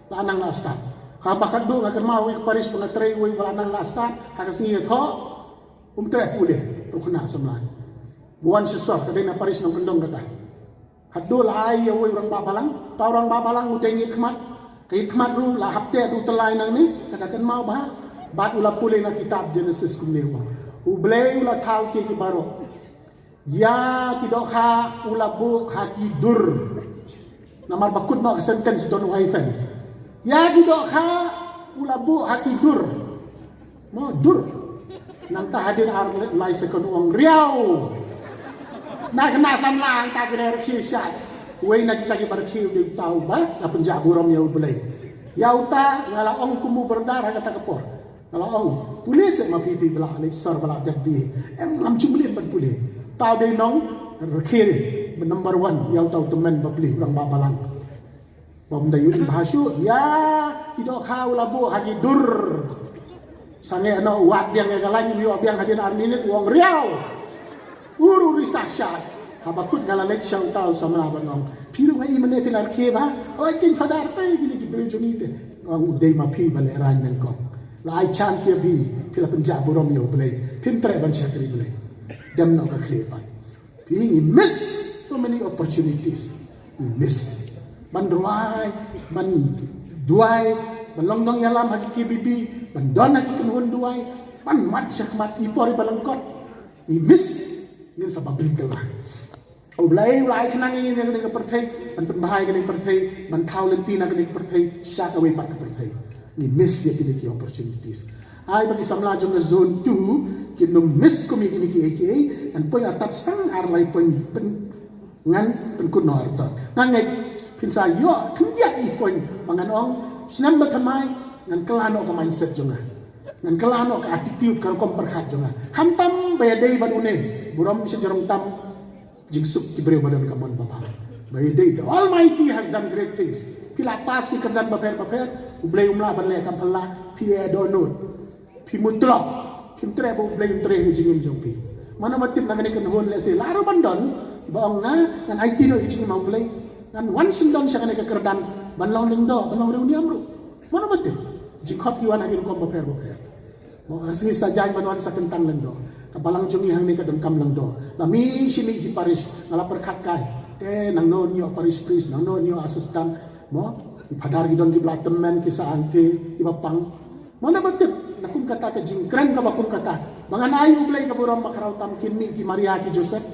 La nang la stad. Haba khatduh nga kynmaw ïa ka parish ba nga trei, uwei ba la nang la stad ha ka sngi ïathoh. Um treh pule, to khynnah samla. Ba wan shisha, ka dei na parish Nongkyndong kata. Khatduh la ai ïa uwei u rangbah balang, uta u rangbah balang u dang ïit khmat, ka ïit khmat ruh la hap teh da u tyllai nangne, ka da kynmaw bha, bad u la pule na kitab Genesis kumne u ong. U Blei u la thaw kiei kiei baroh. Ïa ki dohkha u la buh ha ki dur. Namar ba kut noh ka sentence don u hyphen. Ïa ki dohkha u la buh ha ki dur. Mo dur. Nangta hadien ar lai second u ong riaw. Na ka na samla hangta ki la rkhie shai. Uwei na kita kiba rkhie u dei uta uba la pynjah burom ïa U Blei. Ïa uta nga la ong kum u brother ha kata ka por. Nga la ong pule seh ma phi, phi ba la leit sor, ba la dep B A. Em, ngam ju mlien ban pule. Uta u dei nongrkhie ba number one ïa uta u tymmen bapli, u rangbah balang. Bym da ïohi bha shuh ïa ki dohkha u la buh ha ki dur. Sangeh noh, wad biang ïa ka lain, u ïoh biang hadien ar minit u ong riaw. Ur ur i sah shad. Haba kut nga la leit sha uta u samla ban ong, phi ruh nga i mynne phi la rkhie bha. Oi, king Father, te kine ki briew jong ngi te. Ong, u dei ma phi ba lehraiñ nyngkong. La ai chance ïa phi, phi la pynjah burom ïa U Blei. Phim treh ban shakri Blei. Dem noh ka khlieh pat. Phi, ngi miss so many opportunities. Ngi miss ban rwai, ban duwai, ban long nongïalam ha ki K B B, ban don ha ki kynhun duwai, ban mad shakhmat, i por iba lyngkot. Ngi miss, ngin sa ba bit kylla. U Blei u la ai khnang ïa ngi na kane ka pyrthei, ban pynbha ïa kane ka pyrthei, ban thaw lynti na kane ka pyrthei sha kawei pat ka pyrthei. Ngi miss ïa kine ki opportunities. Ai ba ki samla jong ka zone two kin ym miss kum ïa kine kiei kiei. Ngan poi artat sa ar lai point, pyn, ngan pynkut noh artat. Nga ngeit phin sa ïoh khyndiat i point ba ngan ong, snem ba thymmai ngan kylla noh ka mindset jong nga. Ngan kylla noh ka attitude, ka rukom pyrkhat jong nga. Khamtam ba ïadei bad une, burom sha jrong tam, jingsuk ki briew ba don ka mon ba bha. Ba ïadei, the Almighty has done great things. Phi la pass ki kyrdan bapher bapher, U Blei um lah ban leh kam phylla, phi ïa dohnud. Phi mutlop, phim treh ba U Blei um treh ha ka jingim jong phi. Mano ba tip na kane ka kynhun lehse la ruh ban don ba ong nga ngan aiti noh ïa ka jingim ha U Blei, ngan wan syndon sha kane ka kyrdan ban long lyngdoh, ban long riewniam ruh. Mano ba tip? Jingkhot ki wan ha ki rukom bapher bapher. Mo, ka sngi Saitjaiñ ban wan sa kyntang lyngdoh. Ka balang jong ngi hangne ka donkam lyngdoh. La mih shi mih ki parish, nga la pyrkhat kai. Te nangno ïoh parish priest, nangno ïoh assistant. Mo, ki phadar ki don kiba la tymmen, ki sa angthe, kiba pang. Mano ba tip, na kum kata ka jingkren kaba kum kata. Ba ngan ai U Blei ka burom bakhraw tam, kin mih ki Maria ki Joseph.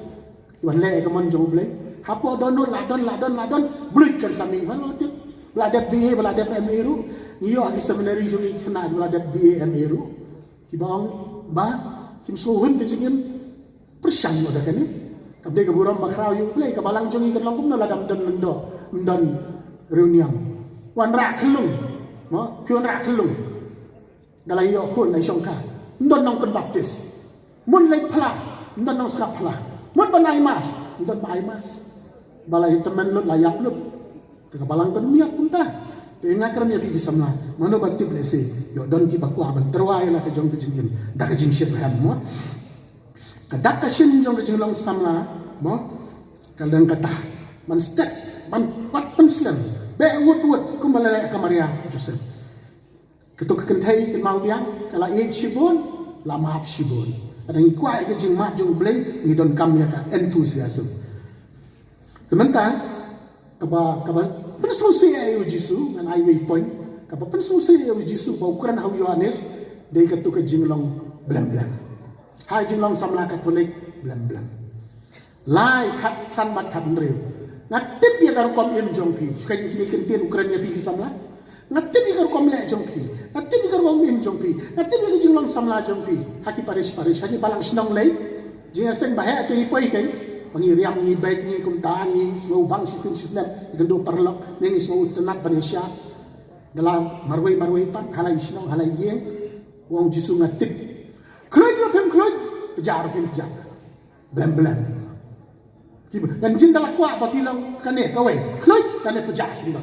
Wan leh ka mon jong U Blei. Hapoh dohnud la don, la don, la don. Bluit kan sa mih, mano ba tip. Ba la dep B A, ba la dep M A ruh. Ngi ïoh ha ki seminary jong ngi ki khynnah ba la dep B A, M A ruh. Kiba ong ba kim sngewhun ka jingim. Pyrshang noh da kane. Kam dei ka burom bakhraw ïa U Blei, ka balang jong ngi kan long kumno lada ym don lyngdoh, ym don riewniam. Wanrah khyllung. Mo, phi wanrah khyllung. Da la ïoh khun, la shongkha. Ym don nongpynbaptis. Mut leit phla, ym don nongsngap phla. Mut ban ai mass, ym don ba ai mass. Ba la ïa tymmen lut, la ïap lut. Te ka balang kan ym ïap kumta. Te nga kren ïa phi ki samla, mano ba tip lehse ïoh don kiba kwah ban tyrwa ïa la ka jong ka jingim da ka jingshitrhem, mo. Ka dak ka shin jong ka jinglong samla, mo, ka dang kata. Ban stet, ban pat pynslem, beh wut wut kumba la leh ka Maria Joseph. Kato ka kynthei kynmaw biang, ka la ïeit shibun, la mad shibun. Lada ngi kwah ïa ka jingmad jong U Blei, ngi donkam ïa ka enthusiasm. Te mynta kaba, kaba pynsngewsih ïa u Jisu, ngan ai wei point. Kaba pynsngewsih ïa u Jisu ba u kren ha u Ïohannis, dei kato ka jinglong blem blem. Ha ka jinglong samla Katholik blem blem. Lai, khatsan bad khathynriew. Nga tip ïa ka rukom im jong phi. Shu kane kine ki ktien u kren ïa phi ki samla. Nga tip ïa ka rukom leh jong phi. Nga tip ïa ka rukom im jong phi. Nga tip ïa ka jinglong samla jong phi. Ha ki parish parish, ha ki balang shnong lei. Jingïaseng ba heh te ngi poi kai. Ba ngi riam, ngi beit, ngi kumta, ngi sngew bang shisien shisnem. Ngi kynduh paralok, ngi sngew tynnat ban ïashad. Da la marwei marwei pat, ha la i shnong, ha la i ïing. U ong Jisu nga tip. Khluit ruh phim khluit, pjah ruh phim pjah. Blem blem. Ki ba, ngan jin da la kwah ba phi long kane kawei. Khluit, kane pjah shisien.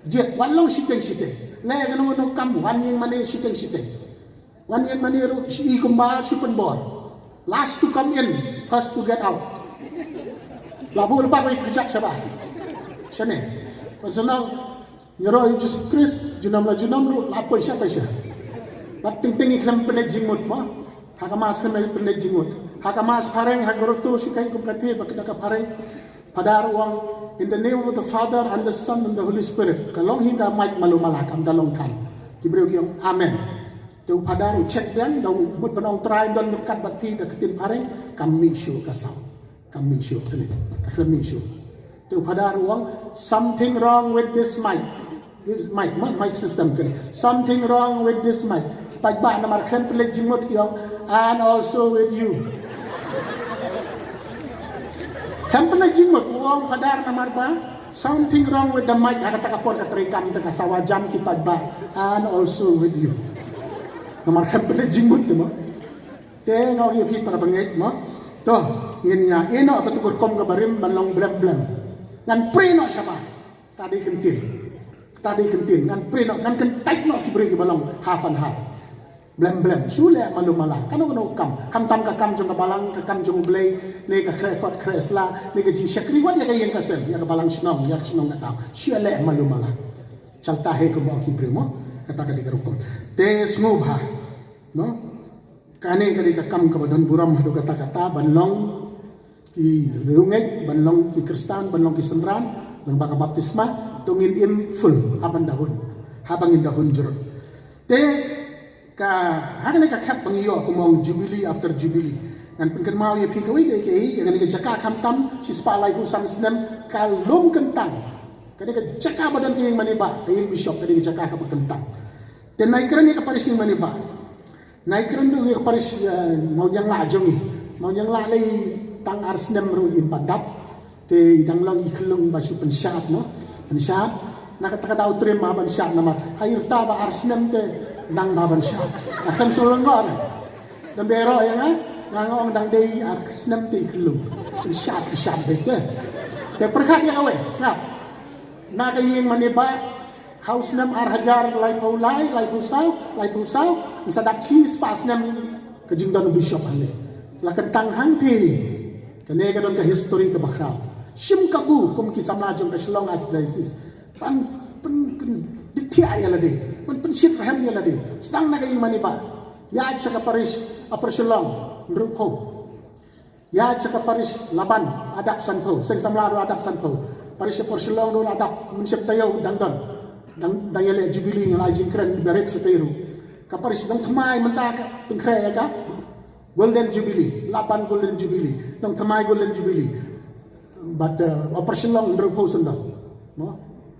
Jied, wan long shiteng shiteng. Leh kano kano kam, wan ïing mane shiteng shiteng. Wan ïing mane ruh, shi i kumba, shi pynbor. Last to come in, first to get out. La buh lypa ko ïa ka kjat shabar. Shane. Personal, ïaroh ïa u Jisu Khrist, junom la junom ruh, la poi sha poi sha. Bad teng teng ngi khlem pynleit jingmut mo. Ha ka mass khlem pynleit jingmut. Ha ka mass phareng, ha ka grotto, shi kaei kum ka thie, ba ka da ka phareng. Phadar u ong, "In the name of the Father and the Son and the Holy Spirit." Ka long hi da mic malu mala, kam da long than. Ki briew ki ong, "Amen." Te u phadar u check biang, da u mut ban ong, "Trai, don ryngkat bad phi da ka ktien phareng." Kam mih shuh ka sound. Kam mih shuh kane. Ka khlem mih shuh. Te u phadar u ong, "Something wrong with this mic." This mic, mic, mic system kane. "Something wrong with this mic." Ki paidbah namar khlem pynleit jingmut ki ong, "And also with you." Khlem pynleit jingmut, u ong phadar namar ba, "Something wrong with the mic." Ha kata ka por ka treikam te ka sawa jam ki paidbah, "And also with you." Namar khlem pynleit jingmut te mo. Te nga ong ïa phi para bangeit mo. To, ngin ïa ïeh noh ka tu ka rukom kaba rim ban long blem blem. Ngan pray noh shabar. Kata dei kyntien. Kata dei kyntien. Ngan pray noh, ngan kyntait noh ki briew kiba long half and half. Blem blem. Shu leh malu mala. Kano kano kam. Khamtam ka kam jong ka balang, ka kam jong U Blei, ne ka khreh kot khreh sla, ne ka jingshakri wat ïa ka ïing ka sem, ïa ka balang shnong, ïa ka shnong ka thaw. Shu leh malu mala. Chal ta he kumba ki briew mo. Kata ka dei ka rukom. Te sngewbha. No? Kane ka dei ka kam kaba don burom haduh katta katta ban long ki riewngeit, ban long ki Khristan, ban long ki synran, lyngba ka baptisma, to ngin im full, ha ban da hun, ha ban ngin da hun jrut. Te ka, ha kane ka khep ba ngi ïoh kumba ong Jubilee after Jubilee. Ngan pynkynmaw ïa phi kawei ka, ka, ïa kane ka jaka khamtam, shispah laiphew san snem, ka long kyntang. Kane ka jaka ba don ka ïing mane ba, ka ïing bishop, kane ka jaka kaba kyntang. Te nai kren ïa ka parish ïing mane ba. Nai kren ruh ïa ka parish, eh, Mawnianglah jong ngi. Mawnianglah lei tang ar snem ruh im pat dap. Te i dang long i khyllung ba shu pynshad mo. Pynshad. Na kata ka daw trim ha ban shad namar. Ha i rta ba ar snem te dang ba ban shad. Na khlem shu long ngor. Dang bero ïa nga. Nga nga ong dang dei ar snem te i khyllung. Pynshad pynshad dei te. Te pyrkhat ïa kawei. Sngap. Na ka ïing mane ba Ha u snem ar hajar laiphew lai, laiphew saw, laiphew saw, ngi sa dap shispah snem ka jingdon u bishop hangne. La kyntang hangtei. Kane ka don ka history kaba khraw. Shim kabu kum ki samla jong ka Shillong Archdiocese. Ban pyn, pyn, pynthiah ïa lade. Ban pynshitrhem ïa lade. Sdang na ka ïing mane ba. Ïaid sha ka parish Upper Shillong. Hynriewphew. Ïaid sha ka parish Laban, Adap Sanphew, Seng Samla ruh Adap Sanphew. Parish Upper Shillong ruh Adap, Mynsiem Taïew dang don. Dang, dang ïaleh Jubilee, nga la ai jingkren barit shatei ruh. Ka parish Nongthymmai mynta ka pynkhreh ïa ka Golden Jubilee, Laban Golden Jubilee, Nongthymmai Golden Jubilee. Bad, uh, Upper Shillong hynriewphew snem. Mo?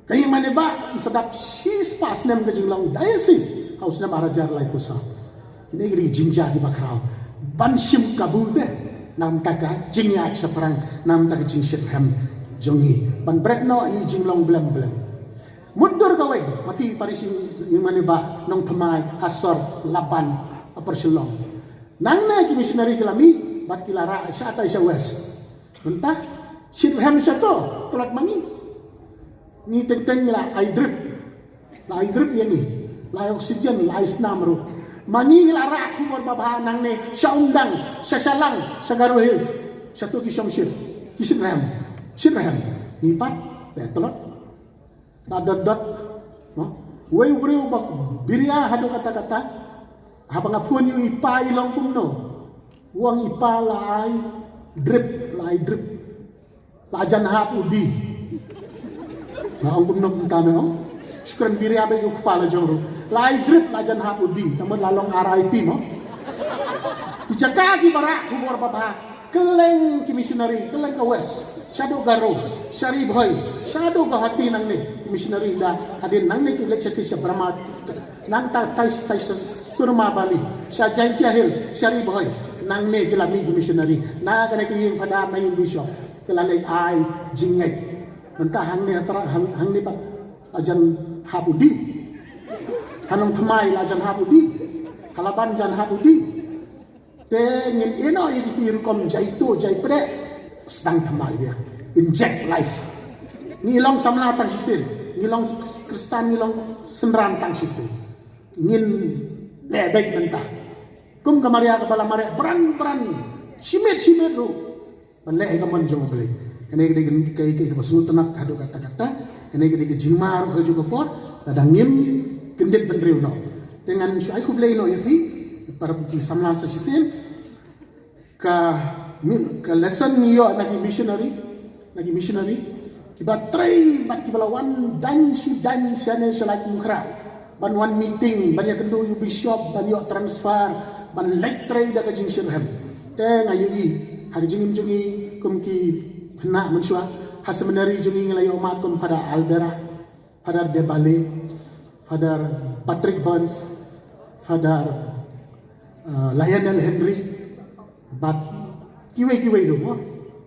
Ka ïing mane ba, sa dap shispah snem ka jinglong diocese. Ha u snem ar hajar laiphew saw. Kine ki dei jingjia kiba khraw. Ban shim kabu te. Namar ka jingïaid shaphrang, namar ka jingshitrhem jong ngi. Ban bret noh ïa i jinglong blem blem. Mutdur kawei, ma phi parish ïing mane ba, Nongthymmai, Hasor, Laban, Upper Shillong. Nangne ki missionary ki la mih, bad ki la rah, shatai sha West. Mynta, shitrhem shato, tlot ma ngi. Ngi teng teng ngi la ai drip. La ai drip ïa ngi. La ai oxygen, la ai snam ruh. Ma ngi ngi la rah khubor babha nangne, sha Umdang, sha Shallang, sha Garo Hills. Shato ki shongshit. Ki shitrhem. Shitrhem. Ngi pat, la tlot. La dot dot. No? Wei u briew ba biria haduh katta katta. Haba nga phone ïa u, i pa i long kumno. U ong i pa la ai drip, la ai drip. La jan hap u die. Nga ong kumno kumta me ong. Shu kren biria beit u kpa la jong ruh. La ai drip la jan hap u die. Ka mut la long R I P mo. Ki jaka kiba rah khubor babha. Kylleng ki missionary, kylleng ka West. Shaduh Garo, sha Ri Bhoi, shaduh Guwahati nangne. Ki missionary da hadien nangne ki leit shatei sha Burma. Nangta tai, tai sha Surma Valley, sha Jaintia Hills, sha Ri Bhoi. Nangne ki la mih ki missionary. Na kane ka ïing phadar, na ïing bishop. Ki la leit ai jingngeit. Mynta hangne hatra, hang, hangne pat la jan hap u die. Ha Nongthymmai la jan hap u die. Ha Laban jan hap u die. Te ngin ïeh noh ïa kito ki rukom jai tuh jai pdeng. Sdang thymmai biang. Inject life. Ngi long samla tang shisien. Ngi long Khristan, ngi long synran tang shisien. Ngin leh beit mynta. Kum ka Maria kaba la mareh bran bran. Shimet shimet ruh. Ban leh ïa ka mon jong U Blei. Kane ka dei ka, ka, ka, kaba sngewtynnat haduh katta katta. Kane ka dei ka jingma ruh ha kajuh ka por. Lada ngim kyndit bynriew noh. Te ngan shu ai khublei noh ïa phi. Para ki samla sa shisien. Ka, mi, ka lesson ngi ïoh na ki missionary. Ki missionary kiba trei bad kiba la wan dang shi dang shane shalai kumkhra ban wan meeting, ban ïakynduh ïa u bishop, ban ïoh transfer, ban leit trei da ka jingshitrhem. Te nga ïohi ha ka jingim jong ngi kum ki khynnah mynshuwa ha seminary jong ngi, nga la ïoh mad kum Father Albera, Father Debale, Father Patrick Burns, Father uh, Lionel Henry, bad kiwei kiwei ruh mo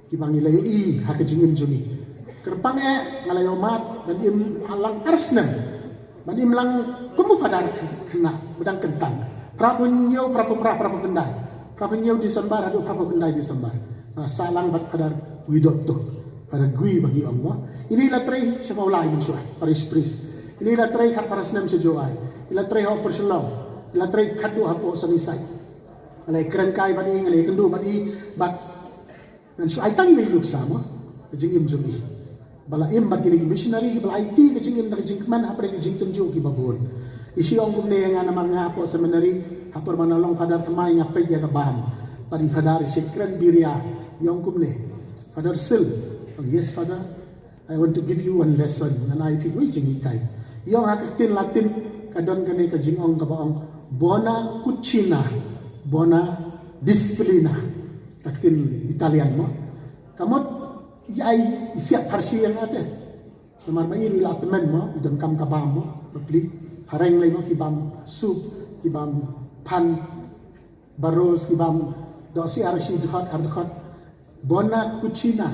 kiba ngi la ïohi ha ka jingim jong ngi. Kyrpang eh nga la ïoh mad ban im lang ar snem, ban im lang kum u Father khynnah ba dang kyntan. Phra phew hynñiew, phra phew phra, phra phew khyndai, phra phew hynñiew December haduh phra phew khyndai December. Nga sah lang bad Father Guidotto, Father Gui ba ngi ong mo. Ine i la trei sha Mawlai mynshuwa, parish priest. Ine i la trei khatphra snem sha Jowai. I la trei ha Upper Shillong. I la trei khatduh hapoh Sunnyside. Nga la ïakren kai bad i, nga la ïakynduh bad i, bad ngan shu ai tang iwei i nuksa mo ka jingim jong i ba la im bad kine ki missionary kiba la aiti ka jingim da ka jingkmen hapdeng ki jingtynjuh kiba bun. I shu ong kumne ïa nga namar nga hapoh seminary, ha por ba nga long Father thymmai nga peit ïa ka bam. Bad i Father i shu kren biria, i ong kumne, "Father Sil." Ong, "Yes, Father." "I want to give you one lesson." Ngan ai phi wei jinghikai. I ong ha ka ktien Latin ka don kane ka jingong kaba ong, "Bona cucina, bona disciplina." Ka ktien Italian mo. Ka mut i ai i siat pharshi ïa nga te. Namar ba i ruh i la tymmen mo, i donkam ka bam mo, bapli. Phareng lei mo, ki bam soup, ki bam phan baros, ki bam dohsiar shi dkhot ar dkhot. "Bona cucina,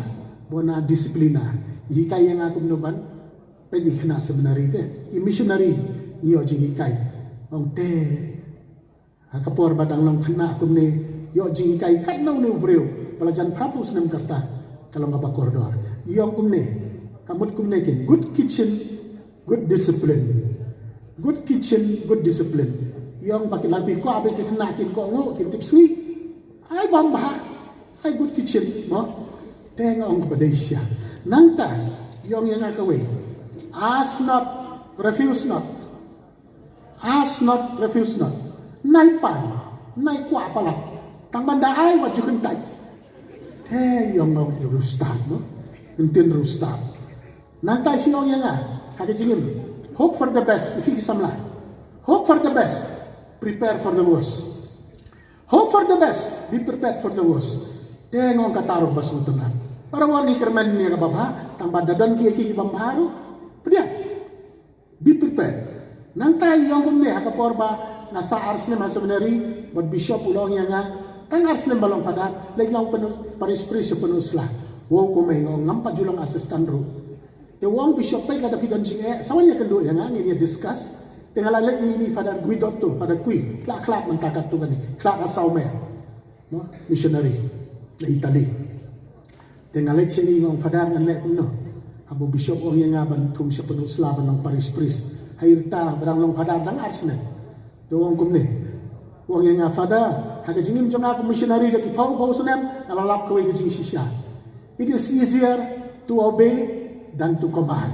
bona disciplina." I hikai ïa nga kumno ban peit i khynnah seminary te, i missionary, ngi ïoh jinghikai. Ong te ha ka por ba dang long khynnah kumne, ïoh jinghikai katno une u briew ba la jan phra phew snem ka rta, ka long kaba kordor. I ong kumne, ka mut kumne kin, "Good kitchen, good discipline. Good kitchen, good discipline." I ong ba ki lada phi kwah ba ki khynnah kin kohnguh, kin tipsngi, ai bam bha, ai good kitchen mo. Te nga ong kaba dei shisha. Nangta i ong ïa nga kawei, "Ask not, refuse not. Ask not, refuse not." Nai pan, nai kwah palat, tang ban da ai wat ju kyntait. Te i ong nga, "Ïa ruh stad mo, yntin ruh stad." Nangta i shu ong ïa nga ha ka jingim, "Hope for the best." Ïa phi ki samla, "Hope for the best, prepare for the worst. Hope for the best, be prepared for the worst." Te nga ong kata ruh ba sngewtynnat. Baroh ngi kyrmen ïa kaba bha, tang ba da don ki ïa ki kiba bha ruh, pdiang. Be prepared. Nangta i ong kumne, ha ka por ba nga sah ar snem ha seminary bad bishop u la ong ïa nga, tang ar snem ba long Father, leit long pynus-, parish priest sha Pynursla. Wow, kumne nga ong, ngam pat ju long assistant ruh. Te u ong bishop, peit lada phi don jingeh sa wan ïakynduh ïa nga, ngin ïa discuss. Te nga la leit ïa ine i Father Guidotto, Father Gui, khlad khlad mynta katto katne, khlad ha Saumere mo, missionary na Italy. Te nga leit sha i, nga ong, "Father, ngan leh kumno?" Haba u bishop u ong ïa nga ban thung sha Pynursla ban long parish priest. Ha i rta ba dang long Father dang ar snem. Te u ong kumne, u ong ïa nga, "Father, ha ka jingim jong nga kum missionary da ki phew phew snem, nga la lap kawei ka jingshisha. It is easier to obey than to command."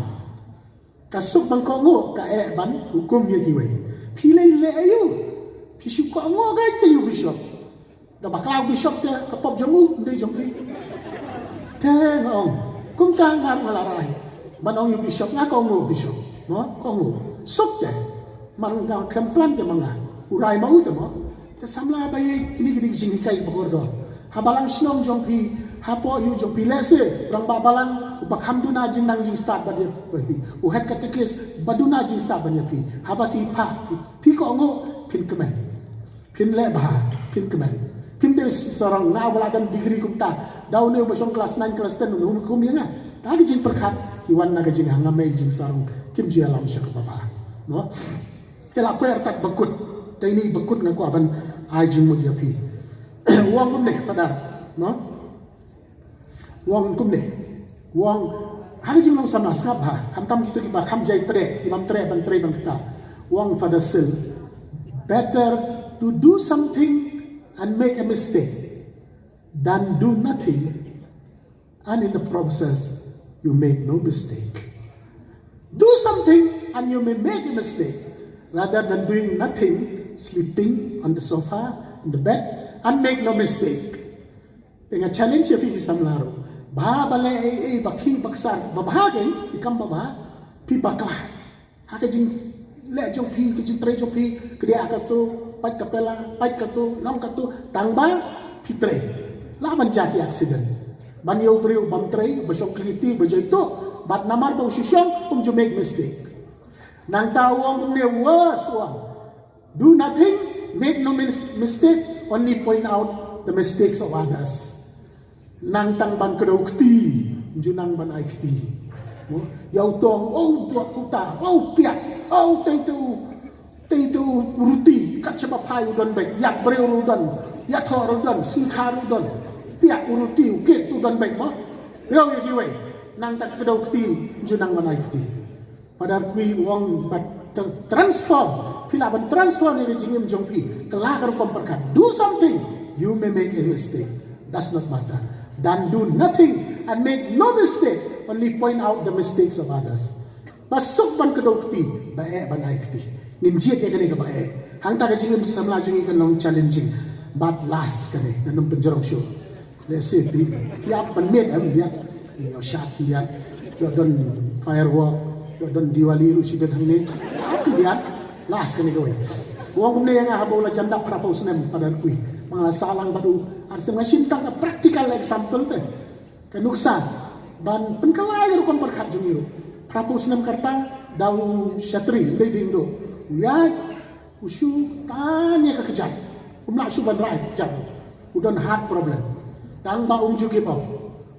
Ka suk ban kohnguh, ka eh ban hukum ïa kiwei. Phi leh leh aïu? Phi shu kohnguh ka ïa u bishop. Da bakla u bishop te ka pop jong u, ym dei jong phi. Te nga ong, kumta nga, nga la rai ban ong ïa u bishop, nga kohnguh bishop. Mo, kohnguh. Suk te. Mar nga khlem plan te ma nga. U rai ma u te mo. Te samla ba ïeit, kine ki dei ki jinghikai ba kordor. Ha balang shnong jong phi, hapoh ïew jong phi, lehse rangbah balang uba kham duna jingnang jingstad ban ïa phi, u head catechist ba duna jingstad ban ïa phi, haba ki phah, phi kohnguh, phin kmen, phin leh bha, phin kmen, phin dei sarong. Nga uba la don degree kumta, da une uba shong class nine, class ten, une um kum ïa nga. Ta ki jingpyrkhat ki wan na ka jinghangmei, jingsarong, kim ju ïalam sha kaba bha. Mo? Te la poi artat ba kut. Te ine i ba kut nga kwah ban ai jingmut ïa phi. U ong kumne, Father, no? U ong kumne. U ong, ha ka jinglong samla, sngap bha, khamtam kito kiba kham jai treh, ki bym treh ban trei ban kata. U ong, Father Sil, better to do something and make a mistake than do nothing and in the process, you make no mistake. Do something and you may make a mistake rather than doing nothing, sleeping on the sofa, in the bed, and make no mistake. Te nga challenge ïa phi ki samla ruh. Bha ba leh ei ei ba khih ba ksar ba bha kein, i kam ba bha, phi bakla. Ha ka jingleh jong phi, ka jingtrei jong phi, kdiah kato, pait ka pela, pait kato, long kato, tang ba phi trei. Lah ban jia ki accident. Ban ïa u briew bym trei, ba shong khliti, ba jaito, bad namar ba u shu shong, um ju make mistake. Nangta u ong kumne, worse u ong. Do nothing, make no mis- mistake, only point out the mistakes of others. Nang tang ban kdew kti, ju nang ban ai kti. Mo? Ïa u tong, oh, u tuak kuta, oh, u piat, oh, tei tu, tei tu ruti, kat shaba phai u don beit, ïa briew u don, ïa thor u don, singkha u don, piat u ruti, u kit u don beit mo. Ïa ïa kiwei, nang tang kdew kti, ju nang ban ai kti. Father Kui u ong, but to transform, phi lah ban transform ïa ka jingim jong phi, ka la ka rukom pyrkhat. Do something, you may make a mistake. Does not matter. Then do nothing and make no mistake. Only point out the mistakes of others. Ba suk ban kdew kti, ba eh ban ai kti. Ngin jied ïa kane kaba eh. Hangta ka jingim samla jong ngi kan long challenging. But last kane, ngan ym pynjrong shuh. Let's say, phi, phi ap ban miet em biat. Ïa shat biat. Ïa don firework. Ïa don Diwali ruh shi biat hangne. Ap biat. Last kane kawei. U ong kumne ïa nga haba u la jan dap phra phew snem Father Kui. Ma nga la sah lang bad u. Ar snem nga shim tang ka practical example te. Ka nuksa. Ban pynkylla ïa ka rukom pyrkhat jong ngi ruh. Phra phew snem ka rta. Da u shatri. Lei ding do. U ïaid. U shu tan ïa ka kjat. Um lah shu ban rah ïa ka kjat. U don heart problem. Tang ba um ju give up.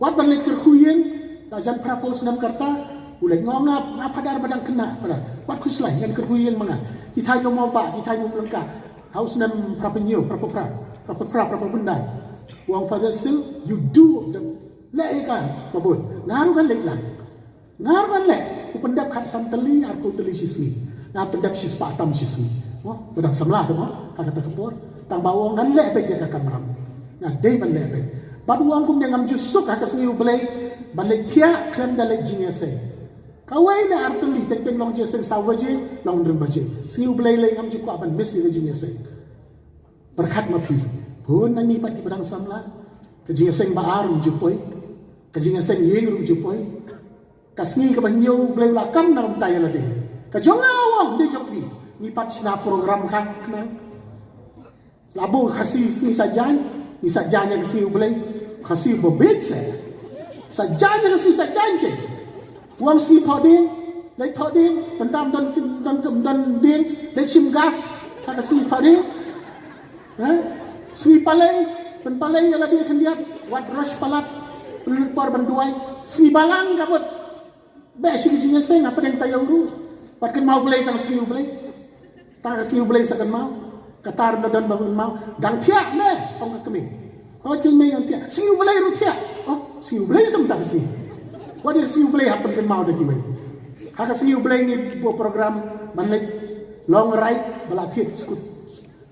Wat ban leit kyrkhu ïing. Ta jan phra phew snem ka rta. U leit, nga ong, nga Father ba dang khynnah Father. Wat khuslai ngan kyrkhu ïing ma nga. Ki thaiñ nongmawbah, ki thaiñ nongmawlyngkha. Ha u snem phra phew hynñiew, phra phew phra, phra phew phra, phra phew phra. U ong Father Sil, you do the, leh ïa ka ba bun. Nga ruh ngan leit lang. Nga ruh ngan leh, u pyndep khatsan tylli, arphew tylli shisngi. Nga pyndep shispah tam shisngi. Mo, ba dang samla te mo, ha kata ka por. Tang ba u ong ngan leh beit ïa ka kamram. Nga dei ban leh beit. Bad u ong kumne ngam ju suk ha ka sngi U Blei, ban leit thiah khlem da leit jingïaseng. Kawei na ar tylli, teng teng long jingïaseng saw baje, long hynriew baje. Sngi U Blei lei ngam ju kwah ban miss ïa ka jingïaseng. Pyrkhat ma phi. Bun na ngi pat kiba dang samla. Ka jingïaseng ba ar um ju poi. Ka jingïaseng ïing um ju poi. Ka sngi kaba hynñiew U Blei u la kam na kumta ïa lade. Ka jong nga u ong, dei jong phi. Ngi pat shna program khnang. Lada u Khasi sngi Saitjaiñ, ngi Saitjaiñ ïa ka sngi U Blei. Khasi ba bit se. Saitjaiñ ïa ka sngi Saitjaiñ ke. U ong sngi Thohdieng, leit Thohdieng, mynta ym don, don, don dieng, leit shim gas ha ka sngi Thohdieng. Eh? Sngi Palei, pynpalei ïa lade khyndiat, wat rush palat, pynlut por ban duwai. Sngi Balang ka mut. Beh shi ki jingïaseng hapdeng taïew ruh. Wat kynmaw Blei tang sngi U Blei. Tang ka sngi U Blei sa kynmaw. Kata ruh ym don ba kynmaw. Dang thiah me, ong ka kmie. Hooid kynmaw dang thiah. Sngi U Blei ruh thiah. Oh, sngi U Blei sa mynta ka sngi. Wat ïa ka sngi U Blei hap pynkynmaw da kiwei. Ha ka sngi U Blei ngi buh program ban leit long ride ba la thied skud.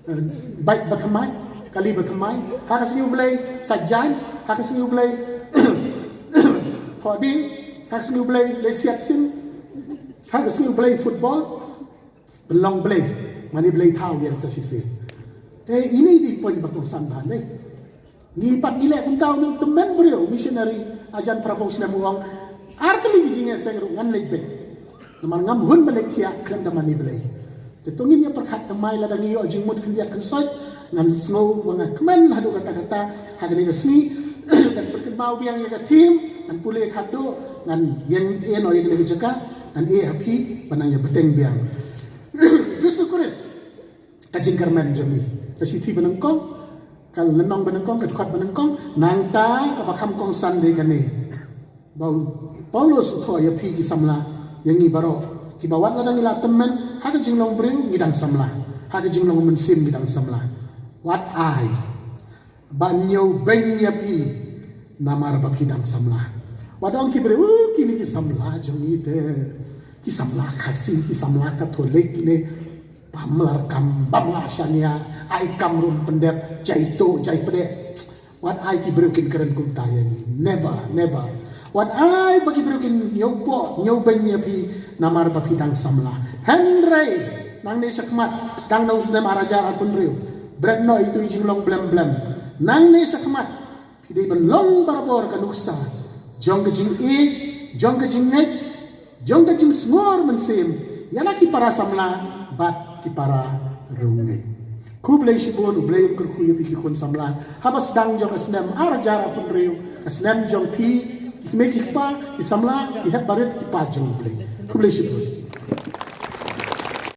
Eh, bike ba thymmai, kali ba thymmai. Ha ka sngi U Blei Saitjaiñ, ha ka sngi U Blei Thohdieng, ha ka sngi U Blei leit siat sim, ha ka sngi U Blei football. Pynlong Blei, mane Blei thaw ïeng sa shisien. Te ine i dei point ba kongsan bha ne. Ngi pat ngi leh kumta, une u tymmen briew missionary, hajan phra phew snem u ong, ar tylli ki jingïaseng ruh ngan leit beit. Namar ngam hun ban leit thiah khlem da mane Blei. Te to ngin ïa pyrkhat thymmai, lada ngi ïoh jingmut khyndiat khynsoit, ngan sngew ba nga kmen haduh katta katta ha kane ka sngi. Ngan pynkynmaw biang ïa ka theme, ngan pule khatduh, ngan ïeng ïeh noh ïa kane ka jaka, ngan ïeh ha phi ban nang ïa bteng biang. Jisu Khrist. Ka jingkyrmen jong ngi. Ka shithi ba nyngkong, ka lynnong ba nyngkong, ka dkhot ba nyngkong, nangta kaba kham kongsan dei kane. Ba u Paulus u thoh ïa phi ki samla, ïa ngi baroh. Kiba wat lada ngi la tymmen ha ka jinglong briew ngi dang samla. Ha ka jinglong mynsiem ngi dang samla. Wat ai ban ñiewbeiñ ïa phi namar ba phi dang samla. Wat ong ki briew, "Uh, kine ki samla jong ngi te. Ki samla Khasi, ki samla Katholik, kine bym lah kam, bym lah shaniah, ai kam ruh ym pyndep, jaito, jaipdeh." Wat ai ki briew kin kren kumta ïa ngi. Never, never. Wat ai ba ki briew kin ñiewpoh, ñiewbeiñ ïa phi namar ba phi dang samla. Hynrei nangne shakhmat, sdang na u snem ar hajar arphew hynriew, bret noh ïa itu i jinglong blem blem. Nangne shakhmat phi dei ban long barabor ka nuksa jong ka jingïeit, jong ka jingngeit, jong ka jingsngor mynsiem ïa la ki para samla bad ki para riewngeit. Khublei shibun, U Blei un kyrkhu ïa phi ki khun samla haba sdang jong ka snem ar hajar arphew hynriew, ka snem jong phi ki kmie ki kpa, ki samla, ki hep barit, ki paid jong U Blei. Khublei shibun.